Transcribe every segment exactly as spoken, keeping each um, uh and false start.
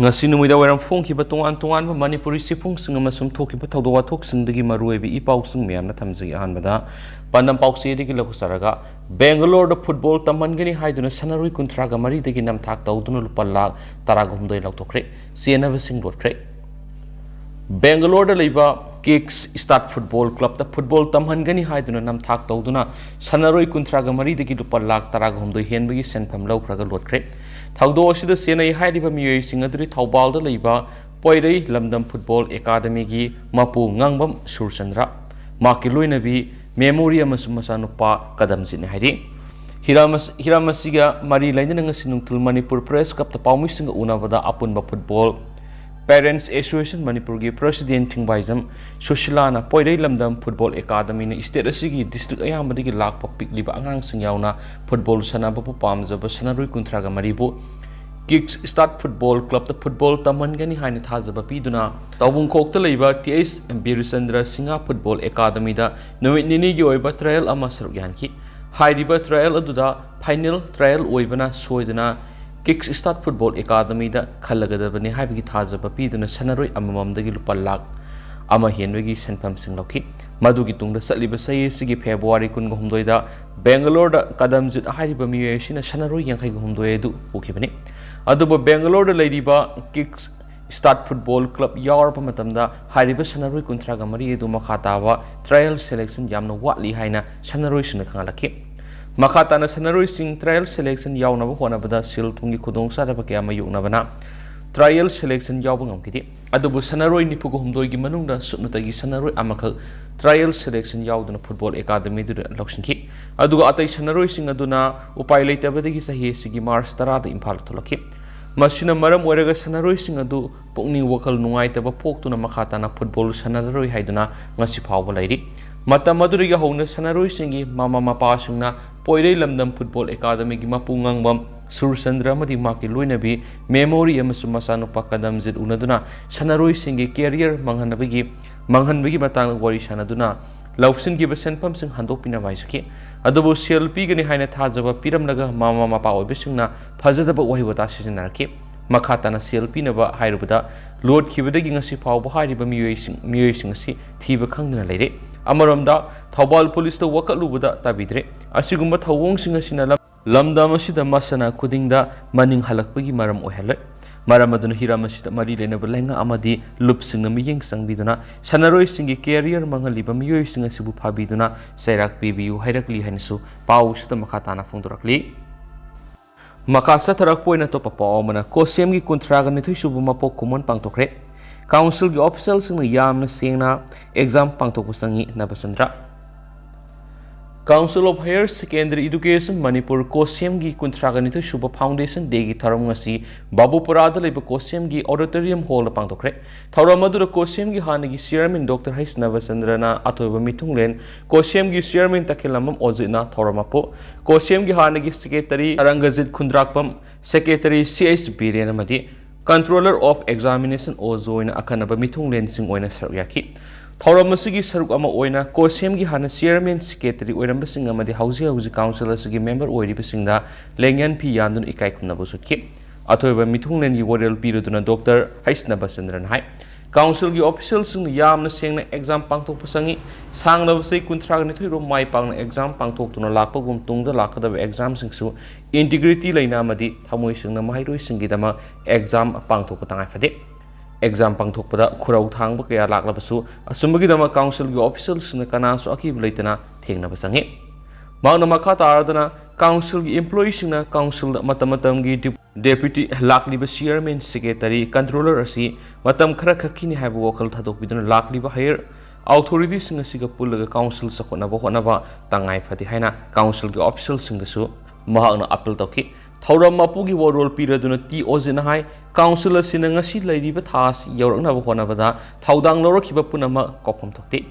ꯉꯁꯤ ꯅꯨꯃꯤꯗꯥꯡ ꯋꯥꯏꯔꯝ ꯐꯣꯡꯈꯤꯕ ꯇꯣꯉꯥꯟ ꯇꯣꯉꯥꯟꯕ ꯃꯅꯤꯄꯨꯔꯤ ꯆꯦꯐꯣꯡꯁꯤꯡ ꯑꯃꯁꯨꯡ ꯊꯣꯛꯈꯤꯕ ꯊꯧꯗꯣꯛ ꯋꯥꯊꯣꯛꯁꯤꯡꯗꯒꯤ ꯃꯔꯨꯑꯣꯏꯕ ꯏ ꯄꯥꯎꯁꯤꯡ ꯃꯌꯥꯝꯅ ꯊꯝꯖꯒꯦ꯫ ꯑꯍꯥꯟꯕꯗ ꯄꯥꯟꯗꯝ ꯄꯥꯎꯆꯦꯗꯒꯤ ꯂꯧꯊꯣꯛꯆꯔꯒ, ꯕꯦꯡꯒꯂꯣꯔꯗ ꯐꯨꯠꯕꯣꯜ ꯇꯝꯍꯟꯒꯅꯤ ꯍꯥꯏꯗꯨꯅ ꯁꯥꯟꯅꯔꯣꯏ ꯀꯨꯟꯊ꯭ꯔꯥꯒ ꯃꯔꯤꯗꯒꯤ ꯅꯝꯊꯥꯛ ꯇꯧꯗꯨꯅ ꯂꯨꯄꯥ ꯂꯥꯈ ꯇꯔꯥꯒ ꯍꯨꯝꯗꯣꯏ ꯂꯧꯊꯣꯛꯈ꯭ꯔꯦ꯫ ꯆꯦꯟꯅꯕꯁꯤꯡ ꯂꯣꯠꯈ꯭ꯔꯦ꯫ ꯕꯦꯡꯒꯂꯣꯔꯗ ꯂꯩꯕ ꯀꯤꯛꯁ ꯁ꯭ꯇꯥꯗ ꯐꯨꯠꯕꯣꯜ ꯀ꯭ꯂꯕꯇ ꯐꯨꯠꯕꯣꯜ ꯇꯝꯍꯟꯒꯅꯤ ꯍꯥꯏꯗꯨꯅ ꯅꯝꯊꯥꯛ ꯇꯧꯗꯨꯅ ꯁꯥꯟꯅꯔꯣꯏ ꯀꯨꯟꯊ꯭ꯔꯥꯒ ꯃꯔꯤꯗꯒꯤ ꯂꯨꯄꯥ ꯂꯥꯈ ꯇꯔꯥꯒ ꯍꯨꯝꯗꯣꯏ ꯍꯦꯟꯕꯒꯤ ꯁꯦꯟꯐꯝ ꯂꯧꯈ꯭ꯔꯒ ꯂꯣꯠꯈ꯭ꯔꯦ꯫ ꯊꯧꯗꯣꯛ ꯑꯁꯤꯗ ꯆꯦꯟꯅꯩ ꯍꯥꯏꯔꯤꯕ ꯃꯤꯑꯣꯏꯁꯤꯡ ꯑꯗꯨꯗꯤ ꯊꯧꯕꯥꯜꯗ ꯂꯩꯕ ꯄꯣꯏꯔꯩ ꯂꯝꯗꯝ ꯐꯨꯠꯕꯣꯜ ꯑꯦꯀꯥꯗꯃꯤꯒꯤ ꯃꯄꯨ ꯉꯥꯡꯕꯝ ꯁꯨꯔꯆꯟꯗ꯭ꯔ, ꯃꯍꯥꯛꯀꯤ ꯂꯣꯏꯅꯕꯤ ꯃꯦꯃꯣꯔꯤ ꯑꯃꯁꯨꯡ ꯃꯆꯥꯅꯨꯄꯥ ꯀꯗꯝꯖꯤꯠꯅꯤ ꯍꯥꯏꯔꯤ꯫ ꯍꯤꯔꯝ ꯑꯁ-, ꯍꯤꯔꯝ ꯑꯁꯤꯒ ꯃꯔꯤ ꯂꯩꯅꯅ ꯉꯁꯤ ꯅꯨꯡꯊꯤꯜ ꯃꯅꯤꯄꯨꯔ ꯄ꯭ꯔꯦꯁ ꯀ꯭ꯂꯕꯇ ꯄꯥꯎꯃꯤꯁꯤꯡꯒ ꯎꯅꯕꯗ ꯑꯄꯨꯟꯕ ꯐꯨꯠꯕꯣꯜ ꯄꯦꯔꯦꯟꯠꯁ ꯑꯦꯁꯣꯁꯤꯌꯦꯁꯟ ꯃꯅꯤꯄꯨꯔꯒꯤ ꯄ꯭ꯔꯦꯁꯤꯗꯦꯟꯠ ꯊꯤꯡꯕꯥꯏꯖꯝ ꯁꯨꯁꯤꯂꯥꯅ ꯄꯣꯏꯔꯩ ꯂꯝꯗꯝ ꯐꯨꯠꯕꯣꯜ ꯑꯦꯀꯥꯗꯃꯤꯅ ꯁ꯭ꯇꯦꯠ ꯑꯁꯤꯒꯤ ꯗꯤꯁꯇ꯭ꯔꯤꯛ ꯑꯌꯥꯝꯕꯗꯒꯤ ꯂꯥꯛꯄ ꯄꯤꯛꯂꯤꯕ ꯑꯉꯥꯡꯁꯤꯡ ꯌꯥꯎꯅ ꯐꯨꯠꯕꯣꯜ ꯁꯥꯟꯅꯕꯕꯨ ꯄꯥꯝꯖꯕ ꯁꯥꯟꯅꯔꯣꯏ ꯀꯨꯟꯊ꯭ꯔꯥꯒ ꯃꯔꯤꯕꯨ ꯀꯤꯛꯁ ꯁ꯭ꯇꯥꯗ ꯐꯨꯠꯕꯣꯜ ꯀ꯭ꯂꯕꯇ ꯐꯨꯠꯕꯣꯜ ꯇꯝꯍꯟꯒꯅꯤ ꯍꯥꯏꯅ ꯊꯥꯖꯕ ꯄꯤꯗꯨꯅ ꯇꯥꯎꯕꯨꯡꯈꯣꯛꯇ ꯂꯩꯕ ꯇꯤ ꯑꯩꯆ ꯕꯤꯔꯆꯟꯗ꯭ꯔ ꯁꯤꯡꯍ ꯐꯨꯠꯕꯣꯜ ꯑꯦꯀꯥꯗꯃꯤꯗ ꯅꯨꯃꯤꯠ ꯅꯤꯅꯤꯒꯤ ꯑꯣꯏꯕ ꯇ꯭ꯔꯥꯌꯦꯜ ꯑꯃ ꯁꯔꯨꯛ ꯌꯥꯍꯟꯈꯤ꯫ ꯍꯥꯏꯔꯤꯕ ꯇ꯭ꯔꯥꯌꯦꯜ ꯑꯗꯨꯗ ꯐꯥꯏꯅꯦꯜ ꯇ꯭ꯔꯥꯌꯦꯜ ꯑꯣꯏꯕꯅ ꯁꯣꯏꯗꯅ ꯀꯤꯛꯁ ꯁ꯭ꯇꯥꯗ ꯐꯨꯠꯕꯣꯜ ꯑꯦꯀꯥꯗꯃꯤꯗ ꯈꯜꯂꯒꯗꯕꯅꯤ ꯍꯥꯏꯕꯒꯤ ꯊꯥꯖꯕ ꯄꯤꯗꯨꯅ ꯁꯥꯟꯅꯔꯣꯏ ꯑꯃꯃꯝꯗꯒꯤ ꯂꯨꯄꯥ ꯂꯥꯈ ꯑꯃ ꯍꯦꯟꯕꯒꯤ ꯁꯦꯟꯐꯝꯁꯤꯡ ꯂꯧꯈꯤ꯫ ꯃꯗꯨꯒꯤ ꯇꯨꯡꯗ ꯆꯠꯂꯤꯕ ꯆꯍꯤ ꯑꯁꯤꯒꯤ ꯐꯦꯕ꯭ꯔꯨꯋꯥꯔꯤ ꯀꯨꯟꯒ ꯍꯨꯝꯗꯣꯏꯗ ꯕꯦꯡꯒꯂꯣꯔꯗ ꯀꯗꯝꯖꯤꯠ ꯍꯥꯏꯔꯤꯕ ꯃꯤꯑꯣꯏ ꯑꯁꯤꯅ ꯁꯥꯟꯅꯔꯣꯏ ꯌꯥꯡꯈꯩꯒ ꯍꯨꯝꯗꯣꯏ ꯑꯗꯨ ꯄꯨꯈꯤꯕꯅꯤ꯫ ꯑꯗꯨꯕꯨ ꯕꯦꯡꯒꯂꯣꯔꯗ ꯂꯩꯔꯤꯕ ꯀꯤꯛꯁ ꯁ꯭ꯇꯥꯗ ꯐꯨꯠꯕꯣꯜ ꯀ꯭ꯂꯕ ꯌꯥꯎꯔꯕ ꯃꯇꯝꯗ ꯍꯥꯏꯔꯤꯕ ꯁꯥꯟꯅꯔꯣꯏ ꯀꯨꯟꯊ꯭ꯔꯥꯒ ꯃꯔꯤ ꯑꯗꯨ ꯃꯈꯥ ꯇꯥꯕ ꯇ꯭ꯔꯥꯌꯦꯜ ꯁꯦꯂꯦꯛꯁꯟ ꯌꯥꯝꯅ ꯋꯥꯠꯂꯤ ꯍꯥꯏꯅ ꯁꯥꯟꯅꯔꯣꯏꯁꯤꯡꯅ ꯈꯪꯍꯜꯂꯛꯈꯤ꯫ ꯃꯈꯥ ꯇꯥꯅ ꯁꯥꯟꯅꯔꯣꯏꯁꯤꯡ ꯇ꯭ꯔꯥꯌꯦꯜ ꯁꯦꯂꯦꯛꯁꯟ ꯌꯥꯎꯅꯕ ꯍꯣꯠꯅꯕꯗ ꯁꯦꯜ ꯊꯨꯝꯒꯤ ꯈꯨꯗꯣꯡꯆꯥꯗꯕ ꯀꯌꯥ ꯃꯥꯌꯣꯛꯅꯕꯅ ꯇ꯭ꯔꯥꯌꯦꯜ ꯁꯦꯂꯦꯛꯁꯟ ꯌꯥꯎꯕ ꯉꯝꯈꯤꯗꯦ꯫ ꯑꯗꯨꯕꯨ ꯁꯥꯟꯅꯔꯣꯏ ꯅꯤꯐꯨꯒ ꯍꯨꯝꯗꯣꯏꯒꯤ ꯃꯅꯨꯡꯗ ꯁꯨꯞꯅꯇꯒꯤ ꯁꯥꯟꯅꯔꯣꯏ ꯑꯃꯈꯛ ꯇ꯭ꯔꯥꯌꯦꯜ ꯁꯦꯂꯦꯛꯁꯟ ꯌꯥꯎꯗꯨꯅ ꯐꯨꯠꯕꯣꯜ ꯑꯦꯀꯥꯗꯃꯤꯗꯨꯗ ꯂꯧꯁꯤꯟꯈꯤ꯫ ꯑꯗꯨꯒ ꯑꯇꯩ ꯁꯥꯟꯅꯔꯣꯏꯁꯤꯡ ꯑꯗꯨꯅ ꯎꯄꯥꯏ ꯂꯩꯇꯕꯗꯒꯤ ꯆꯍꯤ ꯑꯁꯤꯒꯤ ꯃꯥꯔꯆ ꯇꯔꯥꯗ ꯏꯝꯐꯥꯜꯗ ꯊꯣꯛꯂꯛꯈꯤ꯫ ꯃꯁꯤꯅ ꯃꯔꯝ ꯑꯣꯏꯔꯒ ꯁꯥꯟꯅꯔꯣꯏꯁꯤꯡ ꯑꯗꯨ ꯄꯨꯛꯅꯤꯡ ꯋꯥꯈꯜ ꯅꯨꯡꯉꯥꯏꯇꯕ ꯄꯣꯛꯇꯨꯅ ꯃꯈꯥ ꯇꯥꯅ ꯐꯨꯠꯕꯣꯜ ꯁꯥꯟꯅꯔꯔꯣꯏ ꯍꯥꯏꯗꯨꯅ ꯉꯁꯤ ꯐꯥꯎꯕ ꯂꯩꯔꯤ꯫ ꯃꯇꯝ ꯑꯗꯨꯗꯒꯤ ꯍꯧꯅ ꯁꯥꯟꯅꯔꯣꯏꯁꯤꯡꯒꯤ ꯃꯃꯥ ꯃꯄꯥꯁꯤꯡꯅ ꯄꯣꯏꯔꯩ ꯂꯝꯗꯝ ꯐꯨꯠꯕꯣꯜ ꯑꯦꯀꯥꯗꯃꯤꯒꯤ ꯃꯄꯨ ꯉꯥꯡꯕꯝ ꯁꯨꯔꯆꯟꯗ꯭ꯔ ꯑꯃꯗꯤ ꯃꯍꯥꯛꯀꯤ ꯂꯣꯏꯅꯕꯤ ꯃꯦꯃꯣꯔꯤ ꯑꯃꯁꯨꯡ ꯃꯆꯥꯅꯨꯄꯥ ꯀꯗꯝꯖꯤꯠ ꯎꯅꯗꯨꯅ ꯁꯥꯟꯅꯔꯣꯏꯁꯤꯡꯒꯤ ꯀꯦꯔꯤꯌꯔ ꯃꯥꯡꯍꯟꯅꯕꯒꯤ, ꯃꯥꯡꯍꯟꯕꯒꯤ ꯃꯇꯥꯡꯗ ꯋꯥꯔꯤ ꯁꯥꯟꯅꯗꯨꯅ ꯂꯧꯁꯤꯟꯈꯤꯕ ꯁꯦꯟꯐꯝꯁꯤꯡ ꯍꯟꯗꯣꯛꯄꯤꯅꯕ ꯍꯥꯏꯖꯈꯤ꯫ ꯑꯗꯨꯕꯨ ꯁꯦꯜ ꯄꯤꯒꯅꯤ ꯍꯥꯏꯅ ꯊꯥꯖꯕ ꯄꯤꯔꯝꯂꯒ ꯃꯃꯥ ꯃꯄꯥ ꯑꯣꯏꯕꯁꯤꯡꯅ ꯐꯖꯗꯕ ꯋꯥꯍꯩ ꯋꯥꯇꯥ ꯁꯤꯖꯤꯟꯅꯔꯛꯈꯤ꯫ ꯃꯈꯥ ꯇꯥꯅ ꯁꯦꯜ ꯄꯤꯅꯕ ꯍꯥꯏꯔꯨꯕꯗ ꯂꯣꯠꯈꯤꯕꯗꯒꯤ ꯉꯁꯤ ꯐꯥꯎꯕ ꯍꯥꯏꯔꯤꯕ ꯃꯤꯑꯣꯏꯁꯤꯡ, ꯃꯤꯑꯣꯏꯁꯤꯡ ꯑꯁꯤ ꯊꯤꯕ ꯈꯪꯗꯅ ꯂꯩꯔꯦ꯫ ꯑꯃꯔꯣꯝꯗ ꯊꯧꯕꯥꯜ ꯄꯨꯂꯤꯁꯇ ꯋꯥꯀꯠꯂꯨꯕꯗ ꯇꯥꯕꯤꯗ꯭ꯔꯦ꯫ ꯑꯁꯤꯒꯨꯝꯕ ꯊꯧꯑꯣꯡꯁꯤꯡ ꯑꯁꯤꯅ ꯂꯝ-, ꯂꯝꯗꯝ ꯑꯁꯤꯗ ꯃꯁꯥꯟꯅ ꯈꯨꯗꯤꯡꯗ ꯃꯅꯤꯡ ꯍꯜꯂꯛꯄꯒꯤ ꯃꯔꯝ ꯑꯣꯏꯍꯜꯂꯦ꯫ ꯃꯔꯝ ꯑꯗꯨꯅ ꯍꯤꯔꯝ ꯑꯁꯤꯗ ꯃꯔꯤ ꯂꯩꯅꯕ ꯂꯩꯉꯥꯛ ꯑꯃꯗꯤ ꯂꯨꯞꯁꯤꯡꯅ ꯃꯤꯠꯌꯦꯡ ꯆꯪꯕꯤꯗꯨꯅ ꯁꯥꯟꯅꯔꯣꯏꯁꯤꯡꯒꯤ career ꯃꯥꯡꯍꯜꯂꯤꯕ ꯃꯤꯑꯣꯏꯁꯤꯡ ꯑꯁꯤꯕꯨ ꯐꯥꯕꯤꯗꯨꯅ ꯆꯩꯔꯥꯛ ꯄꯤꯕꯤꯌꯨ ꯍꯥꯏꯔꯛꯂꯤ ꯍꯥꯏꯅꯁꯨ ꯄꯥꯎꯁꯤꯗ ꯃꯈꯥ ꯇꯥꯅ ꯐꯣꯡꯗꯣꯔꯛꯂꯤ꯫ ꯃꯈꯥ ꯆꯠꯊꯔꯛꯄ ꯑꯣꯏꯅ ꯑꯇꯣꯞꯄ ꯄꯥꯎ ꯑꯃꯅ, ꯀꯣꯁꯦꯝꯒꯤ ꯀꯨꯟꯊ꯭ꯔꯥꯒ ꯅꯤꯊꯣꯏ ꯁꯨꯕ ꯃꯄꯣꯛ ꯀꯨꯝꯑꯣꯟ ꯄꯥꯡꯊꯣꯛꯈ꯭ꯔꯦ꯫ Council ꯒꯤ official ꯁꯤꯡꯅ ꯌꯥꯝꯅ ꯁꯦꯡꯅ exam ꯄꯥꯡꯊꯣꯛꯄ ꯆꯪꯏ, ꯅꯕꯆꯟꯗ꯭ꯔ꯫ Council of Higher Secondary Education Manipur ꯀꯣꯁꯦꯝꯒꯤ ꯀꯨꯟꯊ꯭ꯔꯥꯒ ꯅꯤꯊꯣꯏ ꯁꯨꯕ Foundation Day ꯒꯤ ꯊꯧꯔꯝ ꯉꯁꯤ ꯕꯥꯕꯨꯄꯨꯔꯥꯗ ꯂꯩꯕ ꯀꯣꯁꯦꯝꯒꯤ auditorium hall ꯗ ꯄꯥꯡꯊꯣꯛꯈ꯭ꯔꯦ꯫ ꯊꯧꯔꯝ ꯑꯗꯨꯗ ꯀꯣꯁꯦꯝꯒꯤ ꯍꯥꯟꯅꯒꯤ chairman Doctor ꯍꯩꯁ ꯅꯕꯆꯟꯗ꯭ꯔꯅ ꯑꯊꯣꯏꯕ ꯃꯤꯊꯨꯡꯂꯦꯟ, ꯀꯣꯁꯦꯝꯒꯤ chairman ꯇꯈꯦꯜꯂꯝꯕꯝ ꯑꯣꯖꯤꯠꯅ ꯊꯧꯔꯝ ꯃꯄꯨ, ꯀꯣꯁꯦꯝꯒꯤ ꯍꯥꯟꯅꯒꯤ secretary ꯔꯪꯒꯖꯤꯠ ꯈꯨꯟꯗ꯭ꯔꯥꯛꯄꯝ, secretary ꯁꯤ ꯑꯩꯆ ꯕꯤꯔꯦꯟ ꯑꯃꯗꯤ Controller of Examination ꯑꯣ ꯖꯣꯏꯅ ꯑꯈꯟꯅꯕ ꯃꯤꯊꯨꯡꯂꯦꯟꯁꯤꯡ ꯑꯣꯏꯅ ꯁꯔꯨꯛ ꯌꯥꯈꯤ꯫ ꯊꯧꯔꯝ ꯑꯁꯤꯒꯤ ꯁꯔꯨꯛ ꯑꯃ ꯑꯣꯏꯅ ꯀꯣꯁꯦꯝꯒꯤ ꯍꯥꯟꯅ chairman, secretary ꯑꯣꯏꯔꯝꯕꯁꯤꯡ ꯑꯃꯗꯤ ꯍꯧꯖꯤꯛ ꯍꯧꯖꯤꯛ council ꯑꯁꯤꯒꯤ member ꯑꯣꯏꯔꯤꯕꯁꯤꯡꯗ ꯂꯦꯡꯌꯥꯟ ꯐꯤ ꯌꯥꯟꯗꯨꯅ ꯏꯀꯥꯏ ꯈꯨꯝꯅꯕꯁꯨ ꯎꯠꯈꯤ꯫ ꯑꯊꯣꯏꯕ ꯃꯤꯊꯨꯡꯂꯦꯟꯒꯤ ꯋꯥꯔꯦꯜ ꯄꯤꯔꯗꯨꯅ Doctor ꯍꯩꯁ ꯅꯕꯆꯟꯗ꯭ꯔꯅ ꯍꯥꯏ, council ꯒꯤ official ꯁꯤꯡꯅ ꯌꯥꯝꯅ ꯁꯦꯡꯅ exam ꯄꯥꯡꯊꯣꯛꯄ ꯆꯪꯏ꯫ ꯁꯥꯡꯂꯕ ꯆꯍꯤ ꯀꯨꯟꯊ꯭ꯔꯥꯒ ꯅꯤꯊꯣꯏꯔꯣꯝ ꯃꯥꯏ ꯄꯥꯛꯅ exam ꯄꯥꯡꯊꯣꯛꯇꯨꯅ ꯂꯥꯛꯄꯒꯨꯝ ꯇꯨꯡꯗ ꯂꯥꯛꯀꯗꯕ exam ꯁꯤꯡꯁꯨ integrity ꯂꯩꯅ ꯑꯃꯗꯤ ꯊꯃꯣꯏ ꯁꯦꯡꯅ ꯃꯍꯩꯔꯣꯏꯁꯤꯡꯒꯤꯗꯃꯛ exam ꯄꯥꯡꯊꯣꯛꯄ ꯇꯉꯥꯏ ꯐꯗꯦ꯫ Exam ꯄꯥꯡꯊꯣꯛꯄꯗ ꯈꯨꯔꯧ ꯊꯥꯡꯕ ꯀꯌꯥ ꯂꯥꯛꯂꯕꯁꯨ ꯑꯆꯨꯝꯕꯒꯤꯗꯃꯛ council ꯒꯤ official ꯁꯤꯡꯅ ꯀꯅꯥꯁꯨ ꯑꯀꯤꯕ ꯂꯩꯇꯅ ꯊꯦꯡꯅꯕ ꯆꯪꯏ꯫ ꯃꯍꯥꯛꯅ ꯃꯈꯥ ꯇꯥꯔꯗꯨꯅ council ꯒꯤ employee ꯁꯤꯡꯅ council ꯗ ꯃꯇꯝ ꯃꯇꯝꯒꯤ ꯗꯤꯞ-, deputy ꯂꯥꯛꯂꯤꯕ chairman, secretary, controller ꯑꯁꯤ ꯃꯇꯝ ꯈꯔ ꯈꯛꯀꯤꯅꯤ ꯍꯥꯏꯕ ꯋꯥꯈꯜ ꯊꯥꯗꯣꯛꯄꯤꯗꯨꯅ ꯂꯥꯛꯂꯤꯕ higher authority ꯁꯤꯡ ꯑꯁꯤꯒ ꯄꯨꯜꯂꯒ council ꯆꯥꯎꯈꯠꯅꯕ ꯍꯣꯠꯅꯕ ꯇꯉꯥꯏ ꯐꯗꯦ ꯍꯥꯏꯅ council ꯒꯤ official ꯁꯤꯡꯗꯁꯨ ꯃꯍꯥꯛꯅ appeal ꯇꯧꯈꯤ꯫ ꯊꯧꯔꯝ ꯃꯄꯨꯒꯤ ꯋꯥꯔꯣꯜ ꯄꯤꯔꯗꯨꯅ ꯇꯤ ꯑꯣꯖꯤꯠꯅ ꯍꯥꯏ, council ꯑꯁꯤꯅ ꯉꯁꯤ ꯂꯩꯔꯤꯕ ꯊꯥ ꯑꯁꯤ ꯌꯧꯔꯛꯅꯕ ꯍꯣꯠꯅꯕꯗ ꯊꯧꯗꯥꯡ ꯂꯧꯔꯛꯈꯤꯕ ꯄꯨꯝꯅꯃꯛ ꯀꯥꯎꯐꯝ ꯊꯣꯛꯇꯦ꯫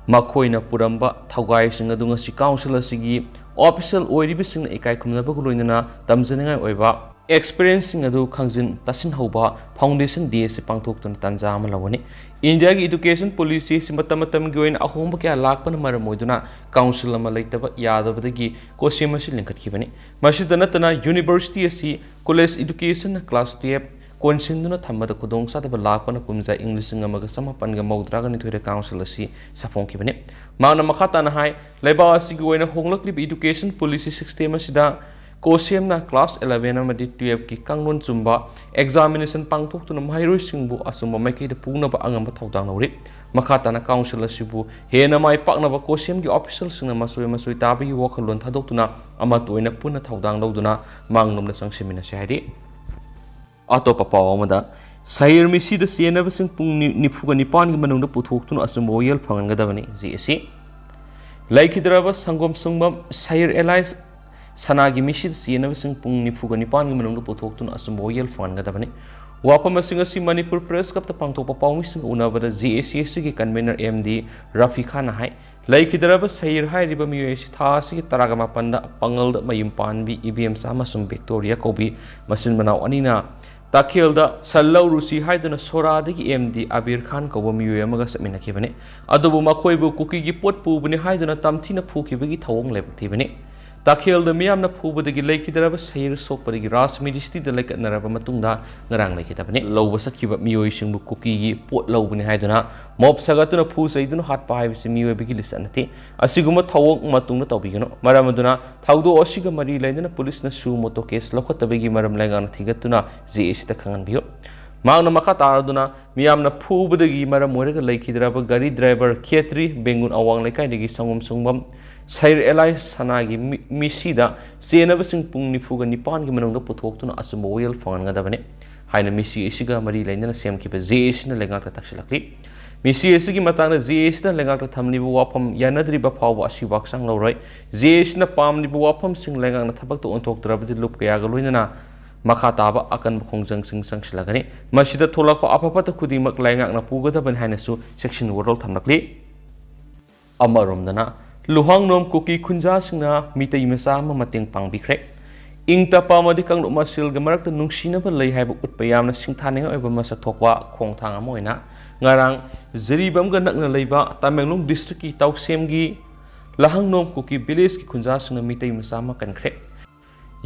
ꯃꯈꯣꯏꯅ ꯄꯨꯔꯝꯕ ꯊꯧꯒꯥꯏꯁꯤꯡ ꯑꯗꯨ ꯉꯁꯤ council ꯑꯁꯤꯒꯤ official ꯑꯣꯏꯔꯤꯕꯁꯤꯡꯅ ꯏꯀꯥꯏ ꯈꯨꯝꯅꯕꯒ ꯂꯣꯏꯅꯅ ꯇꯝꯖꯅꯤꯡꯉꯥꯏ ꯑꯣꯏꯕ ꯑꯦꯛꯁꯄꯤꯔꯤꯌꯦꯟꯁꯁꯤꯡ ꯑꯗꯨ ꯈꯪꯖꯤꯟ ꯇꯥꯁꯤꯟꯍꯧꯕ Foundation Day ꯑꯁꯤ ꯄꯥꯡꯊꯣꯛꯇꯨꯅ ꯇꯥꯟꯖꯥ ꯑꯃ ꯂꯧꯒꯅꯤ꯫ ꯏꯟꯗꯤꯌꯥꯒꯤ education policy ꯑꯁꯤ ꯃꯇꯝ ꯃꯇꯝꯒꯤ ꯑꯣꯏꯅ ꯑꯍꯣꯡꯕ ꯀꯌꯥ ꯂꯥꯛꯄꯅ ꯃꯔꯝ ꯑꯣꯏꯗꯨꯅ council ꯑꯃ ꯂꯩꯇꯕ ꯌꯥꯗꯕꯗꯒꯤ COHSEM ꯑꯁꯤ ꯂꯤꯡꯈꯠꯈꯤꯕꯅꯤ꯫ ꯃꯁꯤꯗ ꯅꯠꯇꯅ university ꯑꯁꯤ college education class twelve ꯀꯣꯟꯁꯤꯟꯗꯨꯅ ꯊꯝꯕꯗ ꯈꯨꯗꯣꯡꯆꯥꯗꯕ ꯂꯥꯛꯄꯅ ꯀꯨꯝꯖꯥ ꯏꯪ ꯂꯤꯁꯤꯡ ꯑꯃꯒ ꯆꯃꯥꯄꯟꯒ ꯃꯧꯗ꯭ꯔꯥꯒ ꯅꯤꯊꯣꯏꯗ council ꯑꯁꯤ ꯁꯥꯐꯣꯡꯈꯤꯕꯅꯤ꯫ ꯃꯍꯥꯛꯅ ꯃꯈꯥ ꯇꯥꯅ ꯍꯥꯏ, ꯂꯩꯕꯥꯛ ꯑꯁꯤꯒꯤ ꯑꯣꯏꯅ ꯍꯣꯡꯂꯛꯂꯤꯕ education policy system ꯑꯁꯤꯗ COHSEMꯅ class eleven ꯑꯃꯗꯤ twelveꯀꯤ ꯀꯥꯡꯂꯣꯟ ꯆꯨꯝꯕ examination ꯄꯥꯡꯊꯣꯛꯇꯨꯅ ꯃꯍꯩꯔꯣꯏꯁꯤꯡꯕꯨ ꯑꯆꯨꯝꯕ ꯃꯥꯏꯀꯩꯗ ꯄꯨꯅꯕ ꯑꯉꯝꯕ ꯊꯧꯗꯥꯡ ꯂꯧꯔꯤ꯫ ꯃꯈꯥ ꯇꯥꯅ council ꯑꯁꯤꯕꯨ ꯍꯦꯟꯅ ꯃꯥꯏ ꯄꯥꯛꯅꯕ COHSEMꯒꯤ officialꯁꯤꯡꯅ ꯃꯆꯣꯏ ꯃꯆꯣꯏ ꯇꯥꯕꯒꯤ ꯋꯥꯈꯜꯂꯣꯟ ꯊꯥꯗꯣꯛꯇꯨꯅ ꯑꯃꯠꯇ ꯑꯣꯏꯅ ꯄꯨꯟꯅ ꯊꯧꯗꯥꯡ ꯂꯧꯗꯨꯅ ꯃꯥꯡꯂꯣꯝꯗ ꯆꯪꯁꯤꯟꯃꯤꯟꯅꯁꯤ ꯍꯥꯏꯔꯤ꯫ ꯑꯇꯣꯞꯄ ꯄꯥꯎ ꯑꯃꯗ, ꯁꯍꯤꯔ ꯃꯤꯁꯤꯗ ꯆꯦꯟꯅꯕꯁꯤꯡ ꯄꯨꯡ ꯅꯤ-, ꯅꯤꯐꯨꯒ ꯅꯤꯄꯥꯟꯒꯤ ꯃꯅꯨꯡꯗ ꯄꯨꯊꯣꯛꯇꯨꯅ ꯑꯆꯨꯝꯕ ꯋꯥꯌꯦꯜ ꯐꯪꯍꯟꯒꯗꯕꯅꯤ, ꯖꯦ ꯑꯦ ꯁꯤ꯫ ꯂꯩꯈꯤꯗ꯭ꯔꯕ ꯁꯪꯒꯣꯝ ꯁꯨꯡꯕꯝ ꯁꯍꯤꯔ ꯑꯦꯂꯥꯏꯁ ꯁꯅꯥꯒꯤ ꯃꯤꯁꯤꯗ ꯆꯦꯟꯅꯕꯁꯤꯡ ꯄꯨꯡ ꯅꯤꯐꯨꯒ ꯅꯤꯄꯥꯟꯒꯤ ꯃꯅꯨꯡꯗ ꯄꯨꯊꯣꯛꯇꯨꯅ ꯑꯆꯨꯝꯕ ꯋꯥꯌꯦꯜ ꯐꯪꯍꯟꯒꯗꯕꯅꯤ꯫ ꯋꯥꯐꯝ ꯑꯁꯤꯡ ꯑꯁꯤ ꯃꯅꯤꯄꯨꯔ Press Clubꯇ ꯄꯥꯡꯊꯣꯛꯄ ꯄꯥꯎꯃꯤꯁꯤꯡꯒ ꯎꯅꯕꯗ ꯖꯦ ꯑꯦ ꯁꯤ ꯑꯁꯤꯒꯤ convener ꯑꯦꯝ ꯗꯤ ꯔꯐꯤ ꯈꯥꯟꯅ ꯍꯥꯏ, ꯂꯩꯈꯤꯗ꯭ꯔꯕ ꯁꯍꯤꯔ ꯍꯥꯏꯔꯤꯕ ꯃꯤꯑꯣꯏ ꯑꯁꯤ ꯊꯥ ꯑꯁꯤꯒꯤ ꯇꯔꯥꯒ ꯃꯥꯄꯟꯗ ꯄꯥꯡꯒꯜꯗ ꯃꯌꯨꯝ ꯄꯥꯟꯕꯤ ꯏꯕꯦꯝꯆꯥ ꯑꯃꯁꯨꯡ ꯕꯤꯛꯇꯣꯔꯤꯌꯥ ꯀꯧꯕꯤ ꯃꯆꯤꯟ ꯃꯅꯥꯎ ꯑꯅꯤꯅ ꯇꯥꯈꯦꯜꯗ ꯁꯟ ꯂꯧꯔꯨꯁꯤ ꯍꯥꯏꯗꯨꯅ ꯁꯣꯔꯥꯗꯒꯤ ꯑꯦꯝ ꯗꯤ ꯑꯕꯤꯔ ꯈꯥꯟ ꯀꯧꯕ ꯃꯤꯑꯣꯏ ꯑꯃꯒ ꯆꯠꯃꯤꯟꯅꯈꯤꯕꯅꯤ꯫ ꯑꯗꯨꯕꯨ ꯃꯈꯣꯏꯕꯨ ꯀꯨꯀꯤꯒꯤ ꯄꯣꯠ ꯄꯨꯕꯅꯤ ꯍꯥꯏꯗꯨꯅ ꯇꯝꯊꯤꯅ ꯐꯨꯈꯤꯕꯒꯤ ꯊꯧꯑꯣꯡ ꯂꯥꯏꯕꯛ ꯊꯤꯕꯅꯤ꯫ ꯇꯥꯈꯦꯜꯗ ꯃꯤꯌꯥꯝꯅ ꯐꯨꯕꯗꯒꯤ ꯂꯩꯈꯤꯗ꯭ꯔꯕ ꯁꯍꯤꯔ ꯁꯣꯛꯄꯗꯒꯤ ꯔꯥꯖ ꯃꯦꯖꯤꯁꯇ꯭ꯔꯤꯗ ꯂꯩꯀꯠꯅꯔꯕ ꯃꯇꯨꯡꯗ ꯉꯔꯥꯡ ꯂꯩꯈꯤꯗꯕꯅꯤ꯫ ꯂꯧꯕ ꯆꯠꯈꯤꯕ ꯃꯤꯑꯣꯏꯁꯤꯡꯕꯨ ꯀꯨꯀꯤꯒꯤ ꯄꯣꯠ ꯂꯧꯕꯅꯤ ꯍꯥꯏꯗꯨꯅ ꯃꯣꯞ ꯁꯥꯒꯠꯇꯨꯅ ꯐꯨ ꯆꯩꯗꯨꯅ ꯍꯥꯠꯄ ꯍꯥꯏꯕꯁꯤ ꯃꯤꯑꯣꯏꯕꯒꯤ ꯂꯤꯆꯠ ꯅꯠꯇꯦ꯫ ꯑꯁꯤꯒꯨꯝꯕ ꯊꯧꯑꯣꯡ ꯃꯇꯨꯡꯗ ꯇꯧꯕꯤꯒꯅꯨ꯫ ꯃꯔꯝ ꯑꯗꯨꯅ ꯊꯧꯗꯣꯛ ꯑꯁꯤꯒ ꯃꯔꯤ ꯂꯩꯅꯅ ꯄꯨꯂꯤꯁꯅ suo moto case ꯂꯧꯈꯠꯇꯕꯒꯤ ꯃꯔꯝ ꯂꯩꯉꯥꯛꯅ ꯊꯤꯒꯠꯇꯨꯅ ꯖꯦ ꯑꯦ ꯁꯤꯗ ꯈꯪꯍꯟꯕꯤꯌꯨ꯫ ꯃꯍꯥꯛꯅ ꯃꯈꯥ ꯇꯥꯔꯗꯨꯅ ꯃꯤꯌꯥꯝꯅ ꯐꯨꯕꯗꯒꯤ ꯃꯔꯝ ꯑꯣꯏꯔꯒ ꯂꯩꯈꯤꯗ꯭ꯔꯕ ꯒꯥꯔꯤ driver ꯈꯦꯇ꯭ꯔꯤ, ꯕꯦꯡꯒꯨꯟ ꯑꯋꯥꯡ ꯂꯩꯀꯥꯏꯗꯒꯤ ꯁꯪꯒꯣꯝ ꯁꯨꯡꯕꯝ, ꯁꯍꯤꯔ ꯑꯦꯂꯥꯏꯁ ꯁꯅꯥꯒꯤ ꯃꯤ-, ꯃꯤꯁꯤꯗ ꯆꯦꯟꯅꯕꯁꯤꯡ ꯄꯨꯡ ꯅꯤꯐꯨꯒ ꯅꯤꯄꯥꯟꯒꯤ ꯃꯅꯨꯡꯗ ꯄꯨꯊꯣꯛꯇꯨꯅ ꯑꯆꯨꯝꯕ ꯋꯥꯌꯦꯜ ꯐꯪꯍꯟꯒꯗꯕꯅꯤ ꯍꯥꯏꯅ ꯃꯤꯁꯤ ꯑꯁꯤꯒ ꯃꯔꯤ ꯂꯩꯅꯅ ꯁꯦꯝꯈꯤꯕ ꯖꯦ ꯑꯦ ꯁꯤꯅ ꯂꯩꯉꯥꯛꯇ ꯇꯛꯁꯤꯜꯂꯛꯂꯤ꯫ ꯃꯤꯁꯤ ꯑꯁꯤꯒꯤ ꯃꯇꯥꯡꯗ ꯖꯦ ꯑꯦ ꯁꯤꯅ ꯂꯩꯉꯥꯛꯇ ꯊꯝꯂꯤꯕ ꯋꯥꯐꯝ ꯌꯥꯅꯗ꯭ꯔꯤꯕ ꯐꯥꯎꯕ ꯑꯁꯤꯕꯨ ꯍꯛꯆꯥꯡ ꯂꯧꯔꯣꯏ꯫ ꯖꯦ ꯑꯦ ꯁꯤꯅ ꯄꯥꯝꯂꯤꯕ ꯋꯥꯐꯝꯁꯤꯡ ꯂꯩꯉꯥꯛꯅ ꯊꯕꯛꯇ ꯑꯣꯟꯊꯣꯛꯇ꯭ꯔꯕꯗꯤ ꯂꯨꯞ ꯀꯌꯥꯒ ꯂꯣꯏꯅꯅ ꯃꯈꯥ ꯇꯥꯕ ꯑꯀꯟꯕ ꯈꯣꯡꯖꯪꯁꯤꯡ ꯆꯪꯁꯤꯜꯂꯒꯅꯤ꯫ ꯃꯁꯤꯗ ꯊꯣꯛꯂꯛꯄ ꯑꯐ ꯐꯠꯇ ꯈꯨꯗꯤꯡꯃꯛ ꯂꯩꯉꯥꯛꯅ ꯄꯨꯒꯗꯕꯅꯤ ꯍꯥꯏꯅꯁꯨ ꯆꯦꯛꯁꯤꯟ ꯋꯥꯔꯣꯜ ꯊꯝꯂꯛꯂꯤ꯫ ꯑꯃꯔꯣꯝꯗꯅ, ꯂꯨꯍꯥꯡꯂꯣꯝ ꯀꯨꯀꯤ ꯈꯨꯟꯖꯥꯁꯤꯡꯅ ꯃꯤꯇꯩ ꯃꯆꯥ ꯑꯃ ꯃꯇꯦꯡ ꯄꯥꯡꯕꯤꯈ꯭ꯔꯦ꯫ ꯏꯪ ꯇꯞꯄ ꯑꯃꯗꯤ ꯀꯥꯡꯂꯨꯞ ꯃꯁꯦꯜꯒꯤ ꯃꯔꯛꯇ ꯅꯨꯡꯁꯤꯅꯕ ꯂꯩ ꯍꯥꯏꯕ ꯎꯠꯄ ꯌꯥꯝꯅ ꯁꯤꯡꯊꯥꯅꯤꯡꯉꯥꯏ ꯑꯣꯏꯕ ꯃꯁꯛ ꯊꯣꯛꯄ ꯈꯣꯡꯊꯥꯡ ꯑꯃ ꯑꯣꯏꯅ ꯉꯔꯥꯡ ꯖꯤꯔꯤꯕꯥꯝꯒ ꯅꯛꯅ ꯂꯩꯕ ꯇꯃꯦꯡꯂꯣꯡ ꯗꯤꯁꯇ꯭ꯔꯤꯛꯀꯤ ꯇꯥꯎꯁꯦꯝꯒꯤ ꯂꯍꯪꯅꯣꯝ ꯀꯨꯀꯤ ꯚꯤꯂꯦꯖꯀꯤ ꯈꯨꯟꯖꯥꯁꯤꯡꯅ ꯃꯤꯇꯩ ꯃꯆꯥ ꯑꯃ ꯀꯟꯈ꯭ꯔꯦ꯫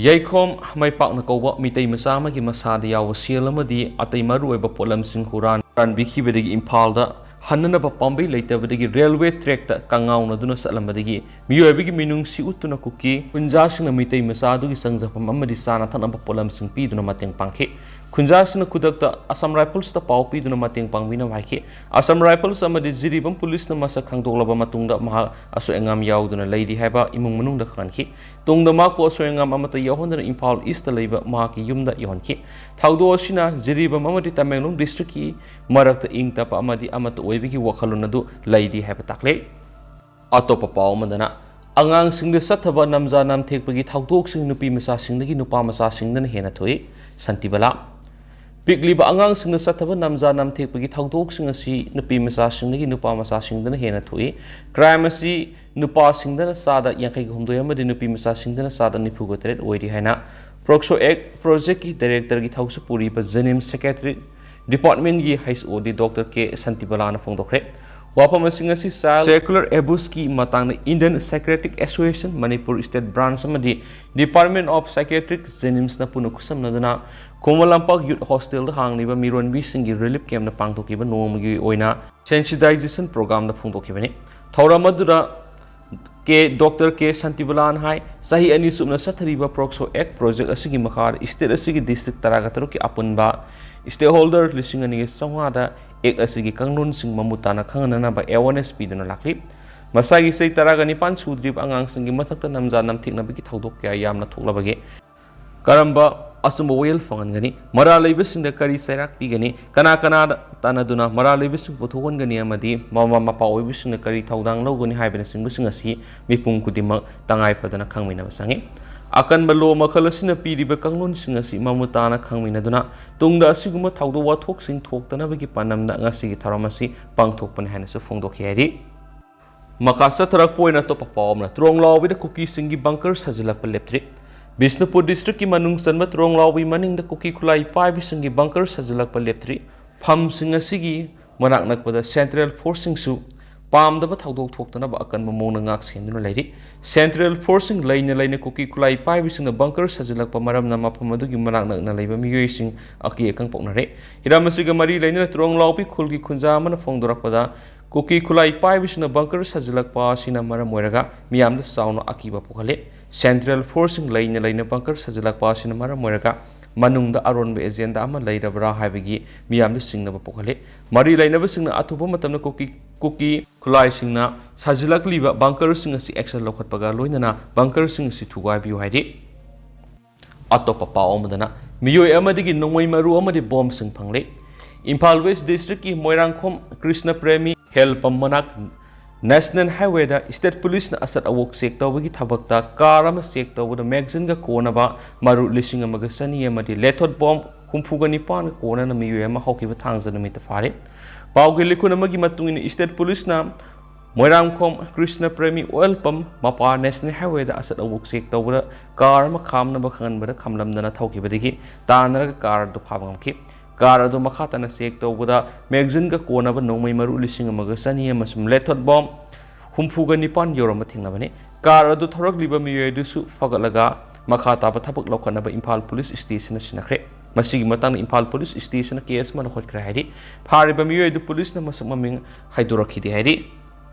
ꯌꯥꯏꯈꯣꯝ ꯃꯩꯄꯥꯛꯅ ꯀꯧꯕ ꯃꯤꯇꯩ ꯃꯆꯥ ꯑꯃꯒꯤ ꯃꯁꯥꯗ ꯌꯥꯎꯕ ꯁꯦꯜ ꯑꯃꯗꯤ ꯑꯇꯩ ꯃꯔꯨꯑꯣꯏꯕ ꯄꯣꯠꯂꯝꯁꯤꯡ ꯍꯨꯔꯥꯟ ꯍꯨꯔꯥꯟꯕꯤꯈꯤꯕꯗꯒꯤ ꯏꯝꯐꯥꯜꯗ ꯍꯟꯅꯅꯕ ꯄꯥꯝꯕꯩ ꯂꯩꯇꯕꯗꯒꯤ ꯔꯦꯜꯋꯦ ꯇ꯭ꯔꯦꯛꯇ ꯀꯪꯉꯥꯎꯅꯗꯨꯅ ꯆꯠꯂꯝꯕꯗꯒꯤ ꯃꯤꯑꯣꯏꯕꯒꯤ ꯃꯤꯅꯨꯡꯁꯤ ꯎꯠꯇꯨꯅ ꯀꯨꯀꯤ ꯈꯨꯟꯖꯥꯁꯤꯡꯅ ꯃꯤꯇꯩ ꯃꯆꯥ ꯑꯗꯨꯒꯤ ꯆꯪꯖꯐꯝ ꯑꯃꯗꯤ ꯆꯥꯅ ꯊꯛꯅꯕ ꯄꯣꯠꯂꯝꯁꯤꯡ ꯄꯤꯗꯨꯅ ꯃꯇꯦꯡ ꯄꯥꯡꯈꯤ꯫ ꯈꯨꯟꯖꯥꯁꯤꯡꯅ ꯈꯨꯗꯛꯇ ꯑꯁꯥꯝ ꯔꯥꯏꯐꯜꯁꯇ ꯄꯥꯎ ꯄꯤꯗꯨꯅ ꯃꯇꯦꯡ ꯄꯥꯡꯕꯤꯅꯕ ꯍꯥꯏꯈꯤ꯫ ꯑꯁꯥꯝ ꯔꯥꯏꯐꯜꯁ ꯑꯃꯗꯤ ꯖꯤꯔꯤꯕꯥꯝ ꯄꯨꯂꯤꯁꯅ ꯃꯁꯛ ꯈꯪꯗꯣꯛꯂꯕ ꯃꯇꯨꯡꯗ ꯃꯍꯥꯛ ꯑꯁꯣꯏ ꯑꯉꯥꯝ ꯌꯥꯎꯗꯨꯅ ꯂꯩꯔꯤ ꯍꯥꯏꯕ ꯏꯃꯨꯡ ꯃꯅꯨꯡꯗ ꯈꯪꯍꯟꯈꯤ꯫ ꯇꯨꯡꯗ ꯃꯍꯥꯛꯄꯨ ꯑꯁꯣꯏ ꯑꯉꯥꯝ ꯑꯃꯠꯇ ꯌꯥꯎꯍꯟꯗꯅ ꯏꯝꯐꯥꯜ ꯏꯁꯇ ꯂꯩꯕ ꯃꯍꯥꯛꯀꯤ ꯌꯨꯝꯗ ꯌꯧꯍꯟꯈꯤ꯫ ꯊꯧꯗꯣꯛ ꯑꯁꯤꯅ ꯖꯤꯔꯤꯕꯥꯝ ꯑꯃꯗꯤ ꯇꯃꯦꯡꯂꯣꯡ ꯗꯤꯁꯇ꯭ꯔꯤꯛꯀꯤ ꯃꯔꯛꯇ ꯏꯪ ꯇꯞꯄ ꯑꯃꯗꯤ ꯑꯃꯠꯇ ꯑꯣꯏꯕꯒꯤ ꯋꯥꯈꯜꯂꯣꯟ ꯑꯗꯨ ꯂꯩꯔꯤ ꯍꯥꯏꯕ ꯇꯥꯛꯂꯦ꯫ ꯑꯇꯣꯞꯄ ꯄꯥꯎ ꯑꯃꯗꯅ, ꯑꯉꯥꯡꯁꯤꯡꯗ ꯆꯠꯊꯕ ꯅꯝꯖꯥ ꯅꯝꯊꯦꯛꯄꯒꯤ ꯊꯧꯗꯣꯛꯁꯤꯡ ꯅꯨꯄꯤ ꯃꯆꯥꯁꯤꯡꯗꯒꯤ ꯅꯨꯄꯥ ꯃꯆꯥꯁꯤꯡꯗꯅ ꯍꯦꯟꯅ ꯊꯣꯛꯏ꯫ ꯁꯥꯟꯇꯤꯕꯂꯥ꯫ ꯄꯤꯛꯂꯤꯕ ꯑꯉꯥꯡꯁꯤꯡꯗ ꯆꯠꯊꯕ ꯅꯝꯖꯥ ꯅꯝꯊꯦꯛꯄꯒꯤ ꯊꯧꯗꯣꯛꯁꯤꯡ ꯑꯁꯤ ꯅꯨꯄꯤ ꯃꯆꯥꯁꯤꯡꯗꯒꯤ ꯅꯨꯄꯥ ꯃꯆꯥꯁꯤꯡꯗꯅ ꯍꯦꯟꯅ ꯊꯣꯛꯏ꯫ ꯀ꯭ꯔꯥꯏꯝ ꯑꯁꯤ ꯅꯨꯄꯥꯁꯤꯡꯗꯅ ꯆꯥꯗ ꯌꯥꯡꯈꯩꯒ ꯍꯨꯝꯗꯣꯏ ꯑꯃꯗꯤ ꯅꯨꯄꯤ ꯃꯆꯥꯁꯤꯡꯗꯅ ꯆꯥꯗ ꯅꯤꯐꯨꯒ ꯇꯔꯦꯠ ꯑꯣꯏꯔꯤ ꯍꯥꯏꯅ ꯄ꯭ꯔꯣꯛꯁꯣ ꯑꯦꯛ ꯄ꯭ꯔꯣꯖꯦꯛꯀꯤ ꯗꯥꯏꯔꯦꯛꯇꯔꯒꯤ ꯊꯧꯁꯤꯜ ꯄꯨꯔꯤꯕ ꯖꯦꯅꯤꯝꯁ ꯁꯥꯏꯀꯤꯌꯥꯇ꯭ꯔꯤꯛ ꯗꯤꯄꯥꯔꯠꯃꯦꯟꯒꯤ ꯍꯩꯆ ꯑꯣ ꯗꯤ ꯗꯣꯛꯇꯔ ꯀꯦ ꯁꯥꯟꯇꯤꯕꯂꯥꯅ ꯐꯣꯡꯗꯣꯛꯈ꯭ꯔꯦ꯫ ꯋꯥꯐꯝꯁꯤꯡ ꯑꯁꯤ ꯆꯥꯏꯜ ꯁꯦꯀꯨꯂꯔ ꯑꯦꯕ꯭ꯌꯨꯁꯀꯤ ꯃꯇꯥꯡꯗ Indian psychiatric association Manipur state branch ꯑꯃꯗꯤ ꯗꯤꯄꯥꯔꯠꯃꯦꯟ ꯑꯣꯐ ꯁꯥꯏꯀꯤꯌꯥꯇ꯭ꯔꯤꯛ ꯖꯦꯅꯤꯝꯁꯅ ꯄꯨꯟꯅ ꯈꯨꯠꯁꯝꯅꯗꯨꯅ ꯈꯨꯃꯟ ꯂꯝꯄꯥꯛ ꯌꯨꯠ ꯍꯣꯁꯇꯦꯜꯗ ꯍꯥꯡꯂꯤꯕ ꯃꯤꯔꯣꯟꯕꯤꯁꯤꯡꯒꯤ ꯔꯤꯂꯤꯐ ꯀꯦꯝꯞꯇ ꯄꯥꯡꯊꯣꯛꯈꯤꯕ ꯅꯣꯡꯃꯒꯤ ꯑꯣꯏꯅ ꯁꯦꯟꯁꯤꯇꯥꯏꯖꯦꯁꯟ ꯄ꯭ꯔꯣꯒ꯭ꯔꯥꯝꯗ ꯐꯣꯡꯗꯣꯛꯈꯤꯕꯅꯤ꯫ ꯊꯧꯔꯝ ꯑꯗꯨꯗ ꯀꯦ ꯗꯣꯛꯇꯔ ꯀꯦ ꯁꯥꯟꯇꯤꯕꯂꯥꯅ ꯍꯥꯏ, ꯆꯍꯤ ꯑꯅꯤ ꯆꯨꯞꯅ ꯆꯠꯊꯔꯤꯕ ꯄ꯭ꯔꯣꯛꯁꯣ ꯑꯦꯛ ꯄ꯭ꯔꯣꯖꯦꯛ ꯑꯁꯤꯒꯤ ꯃꯈꯥꯗ ꯁ꯭ꯇꯦꯠ ꯑꯁꯤꯒꯤ ꯗꯤꯁꯇ꯭ꯔꯤꯛ ꯇꯔꯥꯒ ꯇꯔꯨꯛꯀꯤ ꯑꯄꯨꯟꯕ ꯁ꯭ꯇꯦꯛꯍꯣꯜꯗꯔ ꯂꯤꯁꯤꯡ ꯑꯅꯤꯒ ꯆꯥꯝꯃꯉꯥꯗ ꯑꯦꯛ ꯑꯁꯤꯒꯤ ꯀꯥꯡꯂꯣꯟꯁꯤꯡ ꯃꯃꯨꯠ ꯇꯥꯅ ꯈꯪꯍꯟꯅꯅꯕ ꯑꯦꯋꯥꯔꯅꯦꯁ ꯄꯤꯗꯨꯅ ꯂꯥꯛꯂꯤ꯫ ꯃꯁꯥꯒꯤ ꯆꯍꯤ ꯇꯔꯥꯒ ꯅꯤꯄꯥꯟ ꯁꯨꯗ꯭ꯔꯤꯕ ꯑꯉꯥꯡꯁꯤꯡꯒꯤ ꯃꯊꯛꯇ ꯅꯝꯖꯥ ꯅꯝꯊꯦꯛꯅꯕꯒꯤ ꯊꯧꯗꯣꯛ ꯀꯌꯥ ꯌꯥꯝꯅ ꯊꯣꯛꯂꯕꯒꯦ? ꯀꯔꯝꯕ ꯑꯆꯨꯝꯕ ꯋꯥꯌꯦꯜ ꯐꯪꯍꯟꯒꯅꯤ? ꯃꯔꯥꯜ ꯂꯩꯕꯁꯤꯡꯗ ꯀꯔꯤ ꯆꯩꯔꯥꯛ ꯄꯤꯒꯅꯤ? ꯀꯅꯥ ꯀꯅꯥꯗ ꯇꯥꯟꯅꯗꯨꯅ ꯃꯔꯥꯜ ꯂꯩꯕꯁꯤꯡ ꯄꯨꯊꯣꯛꯍꯟꯒꯅꯤ ꯑꯃꯗꯤ ꯃꯃꯥ ꯃꯄꯥ ꯑꯣꯏꯕꯁꯤꯡꯅ ꯀꯔꯤ ꯊꯧꯗꯥꯡ ꯂꯧꯒꯅꯤ ꯍꯥꯏꯕꯅꯆꯤꯡꯕꯁꯤꯡ ꯑꯁꯤ ꯃꯤꯄꯨꯝ ꯈꯨꯗꯤꯡꯃꯛ ꯇꯉꯥꯏ ꯐꯗꯅ ꯈꯪꯃꯤꯟꯅꯕ ꯆꯪꯏ꯫ ꯑꯀꯟꯕ ꯂꯣ ꯃꯈꯜ ꯑꯁꯤꯅ ꯄꯤꯔꯤꯕ ꯀꯥꯡꯂꯣꯟꯁꯤꯡ ꯑꯁꯤ ꯃꯃꯨꯠ ꯇꯥꯅ ꯈꯪꯃꯤꯟꯅꯗꯨꯅ ꯇꯨꯡꯗ ꯑꯁꯤꯒꯨꯝꯕ ꯊꯧꯗꯣꯛ ꯋꯥꯊꯣꯛꯁꯤꯡ ꯊꯣꯛꯇꯅꯕꯒꯤ ꯄꯥꯟꯗꯝꯗ ꯉꯁꯤꯒꯤ ꯊꯧꯔꯝ ꯑꯁꯤ ꯄꯥꯡꯊꯣꯛꯄꯅꯤ ꯍꯥꯏꯅꯁꯨ ꯐꯣꯡꯗꯣꯛꯈꯤ ꯍꯥꯏꯔꯤ꯫ ꯃꯈꯥ ꯆꯠꯊꯔꯛꯄ ꯑꯣꯏꯅ ꯑꯇꯣꯞꯄ ꯄꯥꯎ ꯑꯃꯅ, ꯇ꯭ꯔꯣꯡꯂꯥꯎꯕꯤꯗ ꯀꯨꯀꯤꯁꯤꯡꯒꯤ ꯕꯪꯀꯔ ꯁꯥꯖꯤꯜꯂꯛꯄ ꯂꯦꯞꯇ꯭ꯔꯤ꯫ ꯕꯤꯁꯅꯨꯄꯨꯔ ꯗꯤꯁꯇ꯭ꯔꯤꯛꯀꯤ ꯃꯅꯨꯡ ꯆꯟꯕ ꯇ꯭ꯔꯣꯡꯂꯥꯎꯕꯤ ꯃꯅꯤꯡꯗ ꯀꯨꯀꯤ ꯈꯨꯠꯂꯥꯏ ꯄꯥꯏꯕꯁꯤꯡꯒꯤ ꯕꯪꯀꯔ ꯁꯥꯖꯤꯜꯂꯛꯄ ꯂꯦꯞꯇ꯭ꯔꯤ꯫ ꯐꯝꯁꯤꯡ ꯑꯁꯤꯒꯤ ꯃꯅꯥꯛ ꯅꯛꯄꯗ ꯁꯦꯟꯇ꯭ꯔꯦꯜ ꯐꯣꯔꯁꯁꯤꯡꯁꯨ ꯄꯥꯝꯗꯕ ꯊꯧꯗꯣꯛ ꯊꯣꯛꯇꯅꯕ ꯑꯀꯟꯕ ꯃꯑꯣꯡꯗ ꯉꯥꯛ ꯁꯦꯟꯗꯨꯅ ꯂꯩꯔꯤ꯫ ꯁꯦꯟꯇ꯭ꯔꯦꯜ ꯐꯣꯔꯁꯁꯤꯡ ꯂꯩꯅ ꯂꯩꯅ ꯀꯨꯀꯤ ꯈꯨꯠꯂꯥꯏ ꯄꯥꯏꯕꯁꯤꯡꯅ ꯕꯪꯀꯔ ꯁꯥꯖꯤꯜꯂꯛꯄ ꯃꯔꯝꯅ ꯃꯐꯝ ꯑꯗꯨꯒꯤ ꯃꯅꯥꯛ ꯅꯛꯅ ꯂꯩꯕ ꯃꯤꯑꯣꯏꯁꯤꯡ ꯑꯀꯤ ꯑꯈꯪ ꯄꯣꯛꯅꯔꯦ꯫ ꯍꯤꯔꯝ ꯑꯁꯤꯒ ꯃꯔꯤ ꯂꯩꯅꯅ ꯇ꯭ꯔꯣꯡꯂꯥꯎꯕꯤ ꯈꯨꯜꯒꯤ ꯈꯨꯟꯖꯥ ꯑꯃꯅ ꯐꯣꯡꯗꯣꯔꯛꯄꯗ, ꯀꯨꯀꯤ ꯈꯨꯠꯂꯥꯏ ꯄꯥꯏꯕꯁꯤꯡꯅ ꯕꯪꯀꯔ ꯁꯥꯖꯤꯜꯂꯛꯄ ꯑꯁꯤꯅ ꯃꯔꯝ ꯑꯣꯏꯔꯒ ꯃꯤꯌꯥꯝꯗ ꯆꯥꯎꯅ ꯑꯀꯤꯕ ꯄꯣꯛꯍꯜꯂꯦ꯫ ꯁꯦꯟꯇ꯭ꯔꯦꯜ ꯐꯣꯔꯁꯁꯤꯡ ꯂꯩꯅ ꯂꯩꯅ ꯕꯪꯀꯔ ꯁꯥꯖꯤꯜꯂꯛꯄ ꯑꯁꯤꯅ ꯃꯔꯝ ꯑꯣꯏꯔꯒ ꯃꯅꯨꯡꯗ ꯑꯔꯣꯟꯕ ꯑꯦꯖꯦꯟꯗꯥ ꯑꯃ ꯂꯩꯔꯕ꯭ꯔꯥ ꯍꯥꯏꯕꯒꯤ ꯃꯤꯌꯥꯝꯗ ꯆꯤꯡꯅꯕ ꯄꯣꯛꯍꯜꯂꯤ꯫ ꯃꯔꯤ ꯂꯩꯅꯕꯁꯤꯡꯅ ꯑꯊꯨꯕ ꯃꯇꯝꯗ ꯀꯨꯀꯤ, ꯀꯨꯀꯤ ꯈꯨꯠꯂꯥꯏꯁꯤꯡꯅ ꯁꯥꯖꯤꯜꯂꯛꯂꯤꯕ ꯕꯪꯀꯔꯁꯤꯡ ꯑꯁꯤ ꯑꯦꯛꯁꯟ ꯂꯧꯈꯠꯄꯒ ꯂꯣꯏꯅꯅ ꯕꯪꯀꯔꯁꯤꯡ ꯑꯁꯤ ꯊꯨꯒꯥꯏꯕꯤꯌꯨ ꯍꯥꯏꯔꯤ꯫ ꯑꯇꯣꯞꯄ ꯄꯥꯎ ꯑꯃꯗꯅ, ꯃꯤꯑꯣꯏ ꯑꯃꯗꯒꯤ ꯅꯣꯡꯃꯩ ꯃꯔꯨ ꯑꯃꯗꯤ ꯕꯣꯝꯕꯁꯤꯡ ꯐꯪꯂꯦ꯫ ꯏꯝꯐꯥꯜ ꯋꯦꯁ ꯗꯤꯁꯇ꯭ꯔꯤꯛꯀꯤ ꯃꯣꯏꯔꯥꯡꯈꯣꯝ ꯀ꯭ꯔꯤꯁꯅ ꯄ꯭ꯔꯦꯃꯤ ꯍꯦꯜ ꯄꯝ ꯃꯅꯥꯛ ꯅꯦꯁꯅꯦꯜ ꯍꯥꯏꯋꯦꯗ ꯁ꯭ꯇꯦꯠ ꯄꯨꯂꯤꯁꯅ ꯑꯁꯠ ꯑꯋꯣꯛ ꯆꯦꯛ ꯇꯧꯕꯒꯤ ꯊꯕꯛꯇ ꯀꯥꯔ ꯑꯃ ꯆꯦꯛ ꯇꯧꯕꯗ ꯃꯦꯒꯥꯖꯤꯟꯒ ꯀꯣꯟꯅꯕ ꯃꯔꯨ ꯂꯤꯁꯤꯡ ꯑꯃꯒ ꯆꯅꯤ ꯑꯃꯗꯤ ꯂꯦꯊꯣꯠ ꯕꯣꯝ ꯍꯨꯝꯐꯨꯒ ꯅꯤꯄꯥꯟꯒ ꯀꯣꯟꯅꯅ ꯃꯤꯑꯣꯏ ꯑꯃ ꯍꯧꯈꯤꯕ ꯊꯥꯡꯖ ꯅꯨꯃꯤꯠꯇ ꯐꯥꯔꯦ꯫ ꯄꯥꯎꯒꯤ ꯂꯤꯈꯨꯟ ꯑꯃꯒꯤ ꯃꯇꯨꯡ ꯏꯟꯅ, ꯁ꯭ꯇꯦꯠ ꯄꯨꯂꯤꯁꯅ ꯃꯣꯏꯔꯥꯡꯈꯣꯝ ꯀ꯭ꯔꯤꯁꯅ ꯄ꯭ꯔꯦꯃꯤ ꯑꯣꯏꯜ ꯄꯝ ꯃꯄꯥ ꯅꯦꯁꯅꯦꯜ ꯍꯥꯏꯋꯦꯗ ꯑꯁꯠ ꯑꯋꯣꯛ ꯆꯦꯛ ꯇꯧꯕꯗ ꯀꯥꯔ ꯑꯃ ꯈꯥꯝꯅꯕ ꯈꯪꯍꯟꯕꯗ ꯈꯥꯝꯂꯝꯗꯅ ꯊꯧꯈꯤꯕꯗꯒꯤ ꯇꯥꯟꯅꯔꯒ ꯀꯥꯔ ꯑꯗꯨ ꯐꯥꯕ ꯉꯝꯈꯤ꯫ ꯀꯥꯔ ꯑꯗꯨ ꯃꯈꯥ ꯇꯥꯅ ꯆꯦꯛ ꯇꯧꯕꯗ ꯃꯦꯒꯥꯖꯤꯟꯒ ꯀꯣꯟꯅꯕ ꯅꯣꯡꯃꯩ ꯃꯔꯨ ꯂꯤꯁꯤꯡ ꯑꯃꯒ ꯆꯅꯤ ꯑꯃꯁꯨꯡ ꯂꯦꯊꯣꯠ ꯕꯣꯝ ꯍꯨꯝꯐꯨꯒ ꯅꯤꯄꯥꯟ ꯌꯧꯔꯝꯕ ꯊꯦꯡꯅꯕꯅꯤ꯫ ꯀꯥꯔ ꯑꯗꯨ ꯊꯧꯔꯛꯂꯤꯕ ꯃꯤꯑꯣꯏ ꯑꯗꯨꯁꯨ ꯐꯒꯠꯂꯒ ꯃꯈꯥ ꯇꯥꯕ ꯊꯕꯛ ꯂꯧꯈꯠꯅꯕ ꯏꯝꯐꯥꯜ ꯄꯨꯂꯤꯁ ꯁ꯭ꯇꯦꯁꯟꯗ ꯁꯤꯟꯅꯈ꯭ꯔꯦ꯫ ꯃꯁꯤꯒꯤ ꯃꯇꯥꯡꯗ ꯏꯝꯐꯥꯜ ꯄꯨꯂꯤꯁ ꯁ꯭ꯇꯦꯁꯟꯗ ꯀꯦꯁ ꯑꯃ ꯂꯧꯈꯠꯈ꯭ꯔꯦ ꯍꯥꯏꯔꯤ꯫ ꯐꯥꯔꯤꯕ ꯃꯤꯑꯣꯏ ꯑꯗꯨ ꯄꯨꯂꯤꯁꯅ ꯃꯁꯛ ꯃꯃꯤꯡ ꯍꯥꯏꯗꯣꯔꯛꯈꯤꯗꯦ ꯍꯥꯏꯔꯤ꯫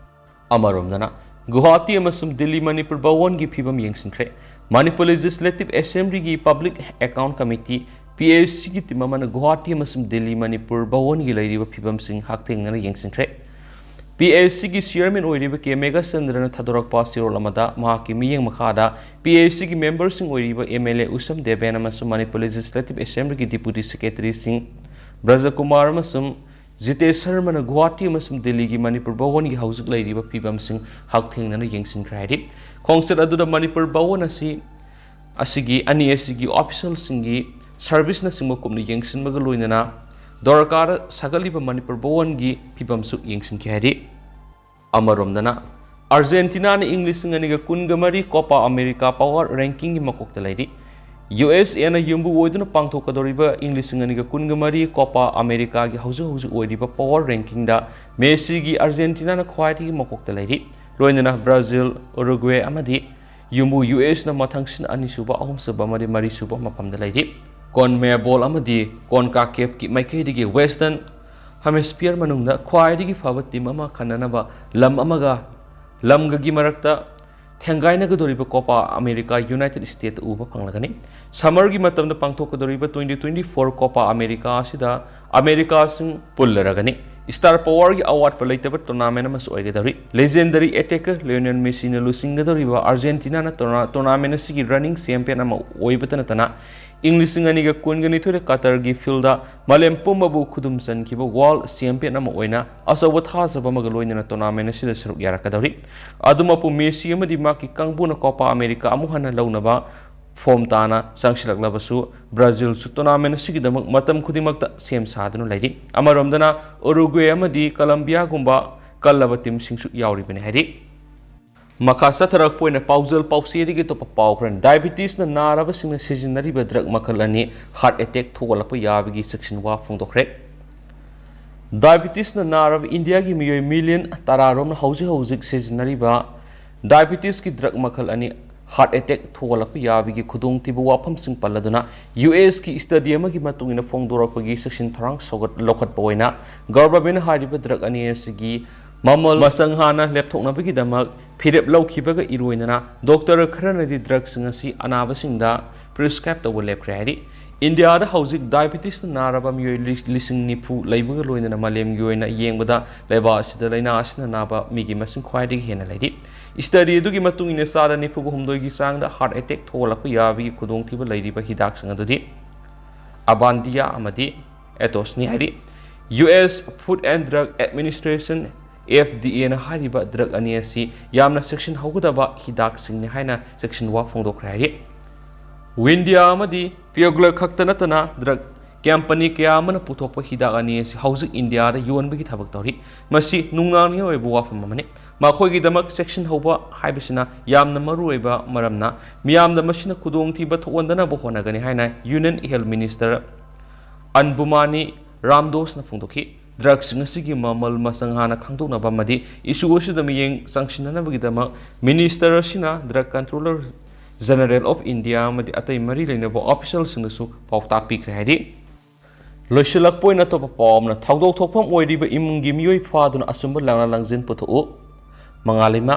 ꯑꯃꯔꯣꯝꯗꯅ, ꯒꯨꯋꯥꯍꯥꯇꯤ ꯑꯃꯁꯨꯡ ꯗꯤꯜꯂꯤ ꯃꯅꯤꯄꯨꯔ ꯚꯋꯟꯒꯤ ꯐꯤꯕꯝ ꯌꯦꯡꯁꯤꯟꯈ꯭ꯔꯦ꯫ ꯃꯅꯤꯄꯨꯔ ꯂꯦꯖꯤꯁꯂꯦꯇꯤꯚ ꯑꯦꯁꯦꯝꯕ꯭ꯂꯤꯒꯤ public account committee, P S ꯁꯤꯒꯤ ꯇꯤꯝ ꯑꯃꯅ ꯒꯨꯋꯥꯍꯥꯇꯤ ꯑꯃꯁꯨꯡ ꯗꯤꯜꯂꯤ ꯃꯅꯤꯄꯨꯔ ꯚꯋꯟꯒꯤ ꯂꯩꯔꯤꯕ ꯐꯤꯕꯝꯁꯤꯡ ꯍꯛꯊꯦꯡꯅꯅ ꯌꯦꯡꯁꯤꯟꯈ꯭ꯔꯦ꯫ ꯄꯤ ꯑꯦꯁ ꯁꯤꯒꯤ ꯆꯤꯌꯔꯃꯦꯟ ꯑꯣꯏꯔꯤꯕ ꯀꯦ ꯃꯦꯘꯆꯟꯗ꯭ꯔꯅ ꯊꯥꯗꯣꯔꯛꯄ ꯆꯦꯔꯣꯜ ꯑꯃꯗ, ꯃꯍꯥꯛꯀꯤ ꯃꯤꯠꯌꯦꯡ ꯃꯈꯥꯗ ꯄꯤ ꯑꯦꯁ ꯁꯤꯒꯤ ꯃꯦꯝꯕꯔꯁꯤꯡ ꯑꯣꯏꯔꯤꯕ ꯑꯦꯝ ꯑꯦꯜ ꯑꯦ ꯎꯁꯝ ꯗꯦꯕꯦꯟ ꯑꯃꯁꯨꯡ ꯃꯅꯤꯄꯨꯔ ꯂꯦꯖꯤꯁꯂꯦꯇꯤꯚ ꯑꯦꯁꯦꯝꯕ꯭ꯂꯤꯒꯤ ꯗꯤꯄꯨꯇꯤ ꯁꯦꯀ꯭ꯔꯦꯇꯔꯤꯁꯤꯡ ꯕ꯭ꯔꯖꯀꯨꯃꯥꯔ ꯑꯃꯁꯨꯡ ꯖꯤꯇꯦꯁ ꯁꯔꯃꯅ ꯒꯨꯋꯥꯍꯥꯇꯤ ꯑꯃꯁꯨꯡ ꯗꯤꯜꯂꯤꯒꯤ ꯃꯅꯤꯄꯨꯔ ꯚꯋꯟꯒꯤ ꯍꯧꯖꯤꯛ ꯂꯩꯔꯤꯕ ꯐꯤꯕꯝꯁꯤꯡ ꯍꯛꯊꯦꯡꯅꯅ ꯌꯦꯡꯁꯤꯟꯈ꯭ꯔꯦ ꯍꯥꯏꯔꯤ꯫ ꯈꯣꯡꯆꯠ ꯑꯗꯨꯗ ꯃꯅꯤꯄꯨꯔ ꯚꯋꯟ ꯑꯁꯤ, ꯑꯁꯤꯒꯤ ꯑꯅꯤ ꯑꯁꯤꯒꯤ ꯑꯣꯐꯤꯁꯤꯌꯦꯜꯁꯤꯡꯒꯤ ꯁꯔꯚꯤꯁꯅꯆꯤꯡꯕ ꯀꯨꯞꯅ ꯌꯦꯡꯁꯤꯟꯕꯒ ꯂꯣꯏꯅꯅ ꯗꯣꯔꯀꯥꯔꯗ ꯁꯥꯒꯠꯂꯤꯕ ꯃꯅꯤꯄꯨꯔ ꯚꯋꯟꯒꯤ ꯐꯤꯕꯝꯁꯨ ꯌꯦꯡꯁꯤꯟꯈꯤ ꯍꯥꯏꯔꯤ꯫ ꯑꯃꯔꯣꯝꯗꯅ, ꯑꯥꯔꯖꯦꯟꯇꯤꯅꯥꯅ ꯏꯪ ꯂꯤꯁꯤꯡ ꯑꯅꯤꯒ ꯀꯨꯟꯒ ꯃꯔꯤ ꯀꯣꯄꯥ ꯑꯃꯦꯔꯤꯀꯥ ꯄꯋꯥꯔ ꯔꯦꯡꯀꯤꯡꯒꯤ ꯃꯀꯣꯛꯇ ꯂꯩꯔꯤ꯫ ꯌꯨ ꯑꯦꯁ ꯑꯦꯅ ꯌꯨꯝꯕꯨ ꯑꯣꯏꯗꯨꯅ ꯄꯥꯡꯊꯣꯛꯀꯗꯧꯔꯤꯕ ꯏꯪ ꯂꯤꯁꯤꯡ ꯑꯅꯤꯒ ꯀꯨꯟꯒ ꯃꯔꯤ ꯀꯣꯄꯥ ꯑꯃꯦꯔꯤꯀꯥꯒꯤ ꯍꯧꯖꯤꯛ ꯍꯧꯖꯤꯛ ꯑꯣꯏꯔꯤꯕ ꯄꯋꯥꯔ ꯔꯦꯡꯀꯤꯡꯗ ꯃꯦꯁꯤꯒꯤ ꯑꯥꯔꯖꯦꯟꯇꯤꯅꯥꯅ ꯈ꯭ꯋꯥꯏꯗꯒꯤ ꯃꯀꯣꯛꯇ ꯂꯩꯔꯤ, ꯂꯣꯏꯅꯅ ꯕ꯭ꯔꯥꯖꯤꯜ, ꯎꯔꯨꯒ꯭ꯋꯦ ꯑꯃꯗꯤ ꯌꯨꯝꯕꯨ ꯌꯨ ꯑꯦꯁꯅ ꯃꯊꯪꯁꯤꯠꯅ ꯑꯅꯤꯁꯨꯕ, ꯑꯍꯨꯝꯁꯨꯕ ꯑꯃꯗꯤ ꯃꯔꯤꯁꯨꯕ ꯃꯐꯝꯗ ꯂꯩꯔꯤ꯫ ꯀꯣꯟꯃꯦꯕꯣꯜ ꯑꯃꯗꯤ ꯀꯣꯟꯀꯥꯀꯦꯐꯀꯤ ꯃꯥꯏꯀꯩꯗꯒꯤ ꯋꯦꯁꯇꯔꯟ ꯍꯦꯃꯤꯁꯐꯤꯌꯔ ꯃꯅꯨꯡꯗ ꯈ꯭ꯋꯥꯏꯗꯒꯤ ꯐꯕ ꯇꯤꯝ ꯑꯃ ꯈꯟꯅꯅꯕ ꯂꯝ ꯑꯃꯒ ꯂꯝꯒꯒꯤ ꯃꯔꯛꯇ ꯊꯦꯡꯒꯥꯏꯅꯒꯗꯧꯔꯤꯕ ꯀꯣꯄꯥ ꯑꯃꯦꯔꯤꯀꯥ ꯌꯨꯅꯥꯏꯇꯦꯗ ꯁ꯭ꯇꯦꯠꯇ ꯎꯕ ꯐꯪꯂꯒꯅꯤ꯫ ꯁꯝꯃꯔꯒꯤ ꯃꯇꯝꯗ ꯄꯥꯡꯊꯣꯛꯀꯗꯧꯔꯤꯕ ꯇ꯭ꯋꯦꯟꯇꯤ ꯇ꯭ꯋꯦꯟꯇꯤ ꯐꯣꯔ ꯀꯣꯄꯥ ꯑꯃꯦꯔꯤꯀꯥ ꯑꯁꯤꯗ ꯑꯃꯦꯔꯤꯀꯥꯁꯤꯡ ꯄꯨꯜꯂꯔꯒꯅꯤ꯫ ꯁ꯭ꯇꯥꯔ ꯄꯋꯥꯔꯒꯤ ꯑꯋꯥꯠꯄ ꯂꯩꯇꯕ ꯇꯣꯔꯅꯥꯃꯦꯟ ꯑꯃꯁꯨ ꯑꯣꯏꯒꯗꯧꯔꯤ꯫ ꯂꯦꯖꯦꯟꯗꯔꯤ ꯑꯦꯇꯦꯀꯔ ꯂꯤꯑꯣꯅꯦꯜ ꯃꯦꯁꯤꯅ ꯂꯨꯆꯤꯡꯒꯗꯧꯔꯤꯕ ꯑꯥꯔꯖꯦꯟꯇꯤꯅꯥꯅ ꯇꯣꯔꯅꯥ-, ꯇꯣꯔꯅꯥꯃꯦꯟ ꯑꯁꯤꯒꯤ ꯔꯟꯅꯤꯡ ꯆꯦꯝꯄꯤꯌꯟ ꯑꯃ ꯑꯣꯏꯕꯇ ꯅꯠꯇꯅ, ꯏꯪ ꯂꯤꯁꯤꯡ ꯑꯅꯤꯒ ꯀꯨꯟꯒ ꯅꯤꯊꯣꯏꯗ ꯀꯇꯔꯒꯤ ꯐꯤꯜꯗ ꯃꯥꯂꯦꯝ ꯄꯨꯝꯕꯕꯨ ꯈꯨꯗꯨꯝ ꯆꯟꯈꯤꯕ ꯋꯥꯔꯜꯗ ꯆꯦꯝꯄꯤꯌꯟ ꯑꯃ ꯑꯣꯏꯅ ꯑꯆꯧꯕ ꯊꯥꯖꯕ ꯑꯃꯒ ꯂꯣꯏꯅꯅ ꯇꯣꯔꯅꯥꯃꯦꯟ ꯑꯁꯤꯗ ꯁꯔꯨꯛ ꯌꯥꯔꯛꯀꯗꯧꯔꯤ꯫ ꯑꯗꯨꯃꯛꯄꯨ ꯃꯦꯁꯤ ꯑꯃꯗꯤ ꯃꯍꯥꯛꯀꯤ ꯀꯥꯡꯕꯨꯅ ꯀꯣꯄꯥ ꯑꯃꯦꯔꯤꯀꯥ ꯑꯃꯨꯛ ꯍꯟꯅ ꯂꯧꯅꯕ ꯐꯣꯝ ꯇꯥꯅ ꯆꯪꯁꯤꯜꯂꯛꯂꯕꯁꯨ, ꯕ꯭ꯔꯥꯖꯤꯜꯁꯨ ꯇꯣꯔꯅꯥꯃꯦꯟ ꯑꯁꯤꯒꯤꯗꯃꯛ ꯃꯇꯝ ꯈꯨꯗꯤꯡꯃꯛꯇ ꯁꯦꯝ ꯁꯥꯗꯨꯅ ꯂꯩꯔꯤ꯫ ꯑꯃꯔꯣꯝꯗꯅ ꯎꯔꯨꯒ꯭ꯋꯦ ꯑꯃꯗꯤ ꯀꯂꯝꯕꯤꯌꯥꯒꯨꯝꯕ ꯀꯜꯂꯕ ꯇꯤꯝꯁꯤꯡꯁꯨ ꯌꯥꯎꯔꯤꯕꯅꯤ ꯍꯥꯏꯔꯤ꯫ ꯃꯈꯥ ꯆꯠꯊꯔꯛꯄ ꯑꯣꯏꯅ ꯄꯥꯎꯖꯦꯜ ꯄꯥꯎꯆꯦꯗꯒꯤ ꯑꯇꯣꯞꯄ ꯄꯥꯎ ꯈꯔ꯫ ꯗꯥꯏꯕꯤꯇꯤꯁꯅ ꯅꯥꯔꯕꯁꯤꯡꯅ ꯁꯤꯖꯤꯟꯅꯔꯤꯕ ꯗ꯭ꯔꯒ ꯃꯈꯜ ꯑꯅꯤ ꯍꯥꯔꯠ ꯑꯦꯇꯦꯛ ꯊꯣꯛꯍꯜꯂꯛꯄ ꯌꯥꯕꯒꯤ ꯆꯦꯛꯁꯤꯟꯋꯥ ꯐꯣꯡꯗꯣꯛꯈ꯭ꯔꯦ꯫ ꯗꯥꯏꯕꯤꯇꯤꯁꯅ ꯅꯥꯔꯕ ꯏꯟꯗꯤꯌꯥꯒꯤ ꯃꯤꯑꯣꯏ ꯃꯤꯂꯤꯌꯟ ꯇꯔꯥꯔꯣꯝꯅ ꯍꯧꯖꯤꯛ ꯍꯧꯖꯤꯛ ꯁꯤꯖꯤꯟꯅꯔꯤꯕ ꯗꯥꯏꯕꯤꯇꯤꯁꯀꯤ ꯗ꯭ꯔꯒ ꯃꯈꯜ ꯑꯅꯤ ꯍꯥꯔꯠ ꯑꯦꯇꯦꯛ ꯊꯣꯛꯍꯜꯂꯛꯄ ꯌꯥꯕꯒꯤ ꯈꯨꯗꯣꯡꯊꯤꯕ ꯋꯥꯐꯝꯁꯤꯡ ꯄꯜꯂꯗꯨꯅ, ꯌꯨ ꯑꯦꯁꯀꯤ ꯁ꯭ꯇꯗꯤ ꯑꯃꯒꯤ ꯃꯇꯨꯡ ꯏꯟꯅ ꯐꯣꯡꯗꯣꯔꯛꯄꯒꯤ ꯆꯦꯛꯁꯤꯟ ꯊꯧꯔꯥꯡ ꯁꯧꯒꯠ-, ꯂꯧꯈꯠꯄ ꯑꯣꯏꯅ ꯒꯚꯔꯟꯃꯦꯟꯠꯅ ꯍꯥꯏꯔꯤꯕ ꯗ꯭ꯔꯒ ꯑꯅꯤ ꯑꯁꯤꯒꯤ ꯃꯃꯜ ꯃꯁꯪ ꯍꯥꯟꯅ ꯂꯦꯞꯊꯣꯛꯅꯕꯒꯤꯗꯃꯛ ꯐꯤꯔꯦꯞ ꯂꯧꯈꯤꯕꯒ ꯏꯔꯣꯏꯅꯅ ꯗꯣꯛꯇꯔ ꯈꯔꯅꯗꯤ ꯗ꯭ꯔꯒꯁꯤꯡ ꯑꯁꯤ ꯑꯅꯥꯕꯁꯤꯡꯗ ꯄ꯭ꯔꯤꯁꯀ꯭ꯔꯥꯏꯕ ꯇꯧꯕ ꯂꯦꯞꯈ꯭ꯔꯦ ꯍꯥꯏꯔꯤ꯫ ꯏꯟꯗꯤꯌꯥꯗ ꯍꯧꯖꯤꯛ ꯗꯥꯏꯕꯤꯇꯤꯁꯅ ꯅꯥꯔꯕ ꯃꯤꯑꯣꯏ ꯂꯤ-, ꯂꯤꯁꯤꯡ ꯅꯤꯐꯨ ꯂꯩꯕꯒ ꯂꯣꯏꯅꯅ ꯃꯥꯂꯦꯝꯒꯤ ꯑꯣꯏꯅ ꯌꯦꯡꯕꯗ ꯂꯩꯕꯥꯛ ꯑꯁꯤꯗ ꯂꯥꯏꯅꯥ ꯑꯁꯤꯅ ꯅꯥꯕ ꯃꯤꯒꯤ ꯃꯁꯤꯡ ꯈ꯭ꯋꯥꯏꯗꯒꯤ ꯍꯦꯟꯅ ꯂꯩꯔꯤ꯫ ꯁ꯭ꯇꯗꯤ ꯑꯗꯨꯒꯤ ꯃꯇꯨꯡ ꯏꯟꯅ ꯆꯥꯗ ꯅꯤꯐꯨꯒ ꯍꯨꯝꯗꯣꯏꯒꯤ ꯆꯥꯡꯗ ꯍꯥꯔꯠ ꯑꯦꯇꯦꯛ ꯊꯣꯛꯍꯜꯂꯛꯄ ꯌꯥꯕꯒꯤ ꯈꯨꯗꯣꯡꯊꯤꯕ ꯂꯩꯔꯤꯕ ꯍꯤꯗꯥꯛꯁꯤꯡ ꯑꯗꯨꯗꯤ ꯑꯕꯥꯟꯗꯤꯌꯥ ꯑꯃꯗꯤ ꯑꯦꯇꯣꯁꯅꯤ ꯍꯥꯏꯔꯤ꯫ U S Food and Drug Administration, F D ꯑꯦꯅ ꯍꯥꯏꯔꯤꯕ ꯗ꯭ꯔꯒ ꯑꯅꯤ ꯑꯁꯤ ꯌꯥꯝꯅ ꯆꯦꯛꯁꯤꯟꯍꯧꯒꯗꯕ ꯍꯤꯗꯥꯛꯁꯤꯡꯅꯤ ꯍꯥꯏꯅ ꯆꯦꯛꯁꯤꯟꯋꯥ ꯐꯣꯡꯗꯣꯛꯈ꯭ꯔꯦ ꯍꯥꯏꯔꯤ꯫ ꯏꯟꯗꯤꯌꯥ ꯑꯃꯗꯤ ꯄꯤꯌꯣꯒ꯭ꯂ ꯈꯛꯇ ꯅꯠꯇꯅ ꯗ꯭ꯔꯒ ꯀꯝꯄꯅꯤ ꯀꯌꯥ ꯑꯃꯅ ꯄꯨꯊꯣꯛꯄ ꯍꯤꯗꯥꯛ ꯑꯅꯤ ꯑꯁꯤ ꯍꯧꯖꯤꯛ ꯏꯟꯗꯤꯌꯥꯗ ꯌꯣꯟꯕꯒꯤ ꯊꯕꯛ ꯇꯧꯔꯤ꯫ ꯃꯁꯤ ꯅꯨꯡꯅꯥꯡꯅꯤꯡꯉꯥꯏ ꯑꯣꯏꯕ ꯋꯥꯐꯝ ꯑꯃꯅꯤ꯫ ꯃꯈꯣꯏꯒꯤꯗꯃꯛ ꯆꯦꯛꯁꯤꯟꯍꯧꯕ ꯍꯥꯏꯕꯁꯤꯅ ꯌꯥꯝꯅ ꯃꯔꯨꯑꯣꯏꯕ ꯃꯔꯝꯅ ꯃꯤꯌꯥꯝꯗ ꯃꯁꯤꯅ ꯈꯨꯗꯣꯡꯊꯤꯕ ꯊꯣꯛꯍꯟꯗꯅꯕ ꯍꯣꯠꯅꯒꯅꯤ ꯍꯥꯏꯅ Union Health Minister ꯑꯟꯕꯨꯃꯥꯅꯤ ꯔꯥꯝꯗꯣꯁꯅ ꯐꯣꯡꯗꯣꯛꯈꯤ꯫ ꯗ꯭ꯔꯒꯁꯤꯡ ꯑꯁꯤꯒꯤ ꯃꯃꯜ ꯃꯁꯪ ꯍꯥꯟꯅ ꯈꯪꯗꯣꯛꯅꯕ ꯑꯃꯗꯤ ꯏꯁꯨ ꯑꯁꯤꯗ ꯃꯤꯠꯌꯦꯡ ꯆꯪꯁꯤꯟꯅꯅꯕꯒꯤꯗꯃꯛ ꯃꯤꯅꯤꯁꯇꯔ ꯑꯁꯤꯅ drug controller general of India ꯑꯃꯗꯤ ꯑꯇꯩ ꯃꯔꯤ ꯂꯩꯅꯕ ꯑꯣꯐꯤꯁꯤꯌꯦꯜꯁꯤꯡꯗꯁꯨ ꯄꯥꯎꯇꯥꯛ ꯄꯤꯈ꯭ꯔꯦ ꯍꯥꯏꯔꯤ꯫ ꯂꯣꯏꯁꯤꯜꯂꯛꯄ ꯑꯣꯏꯅ ꯑꯇꯣꯞꯄ ꯄꯥꯎ ꯑꯃꯅ, ꯊꯧꯗꯣꯛ ꯊꯣꯛꯐꯝ ꯑꯣꯏꯔꯤꯕ ꯏꯃꯨꯡꯒꯤ ꯃꯤꯑꯣꯏ ꯐꯥꯗꯨꯅ ꯑꯆꯨꯝꯕ ꯂꯥꯡꯂ ꯂꯥꯡꯖꯤꯟ ꯄꯨꯊꯣꯛꯎ꯫ ꯃꯉꯥꯜ ꯏꯃꯥ꯫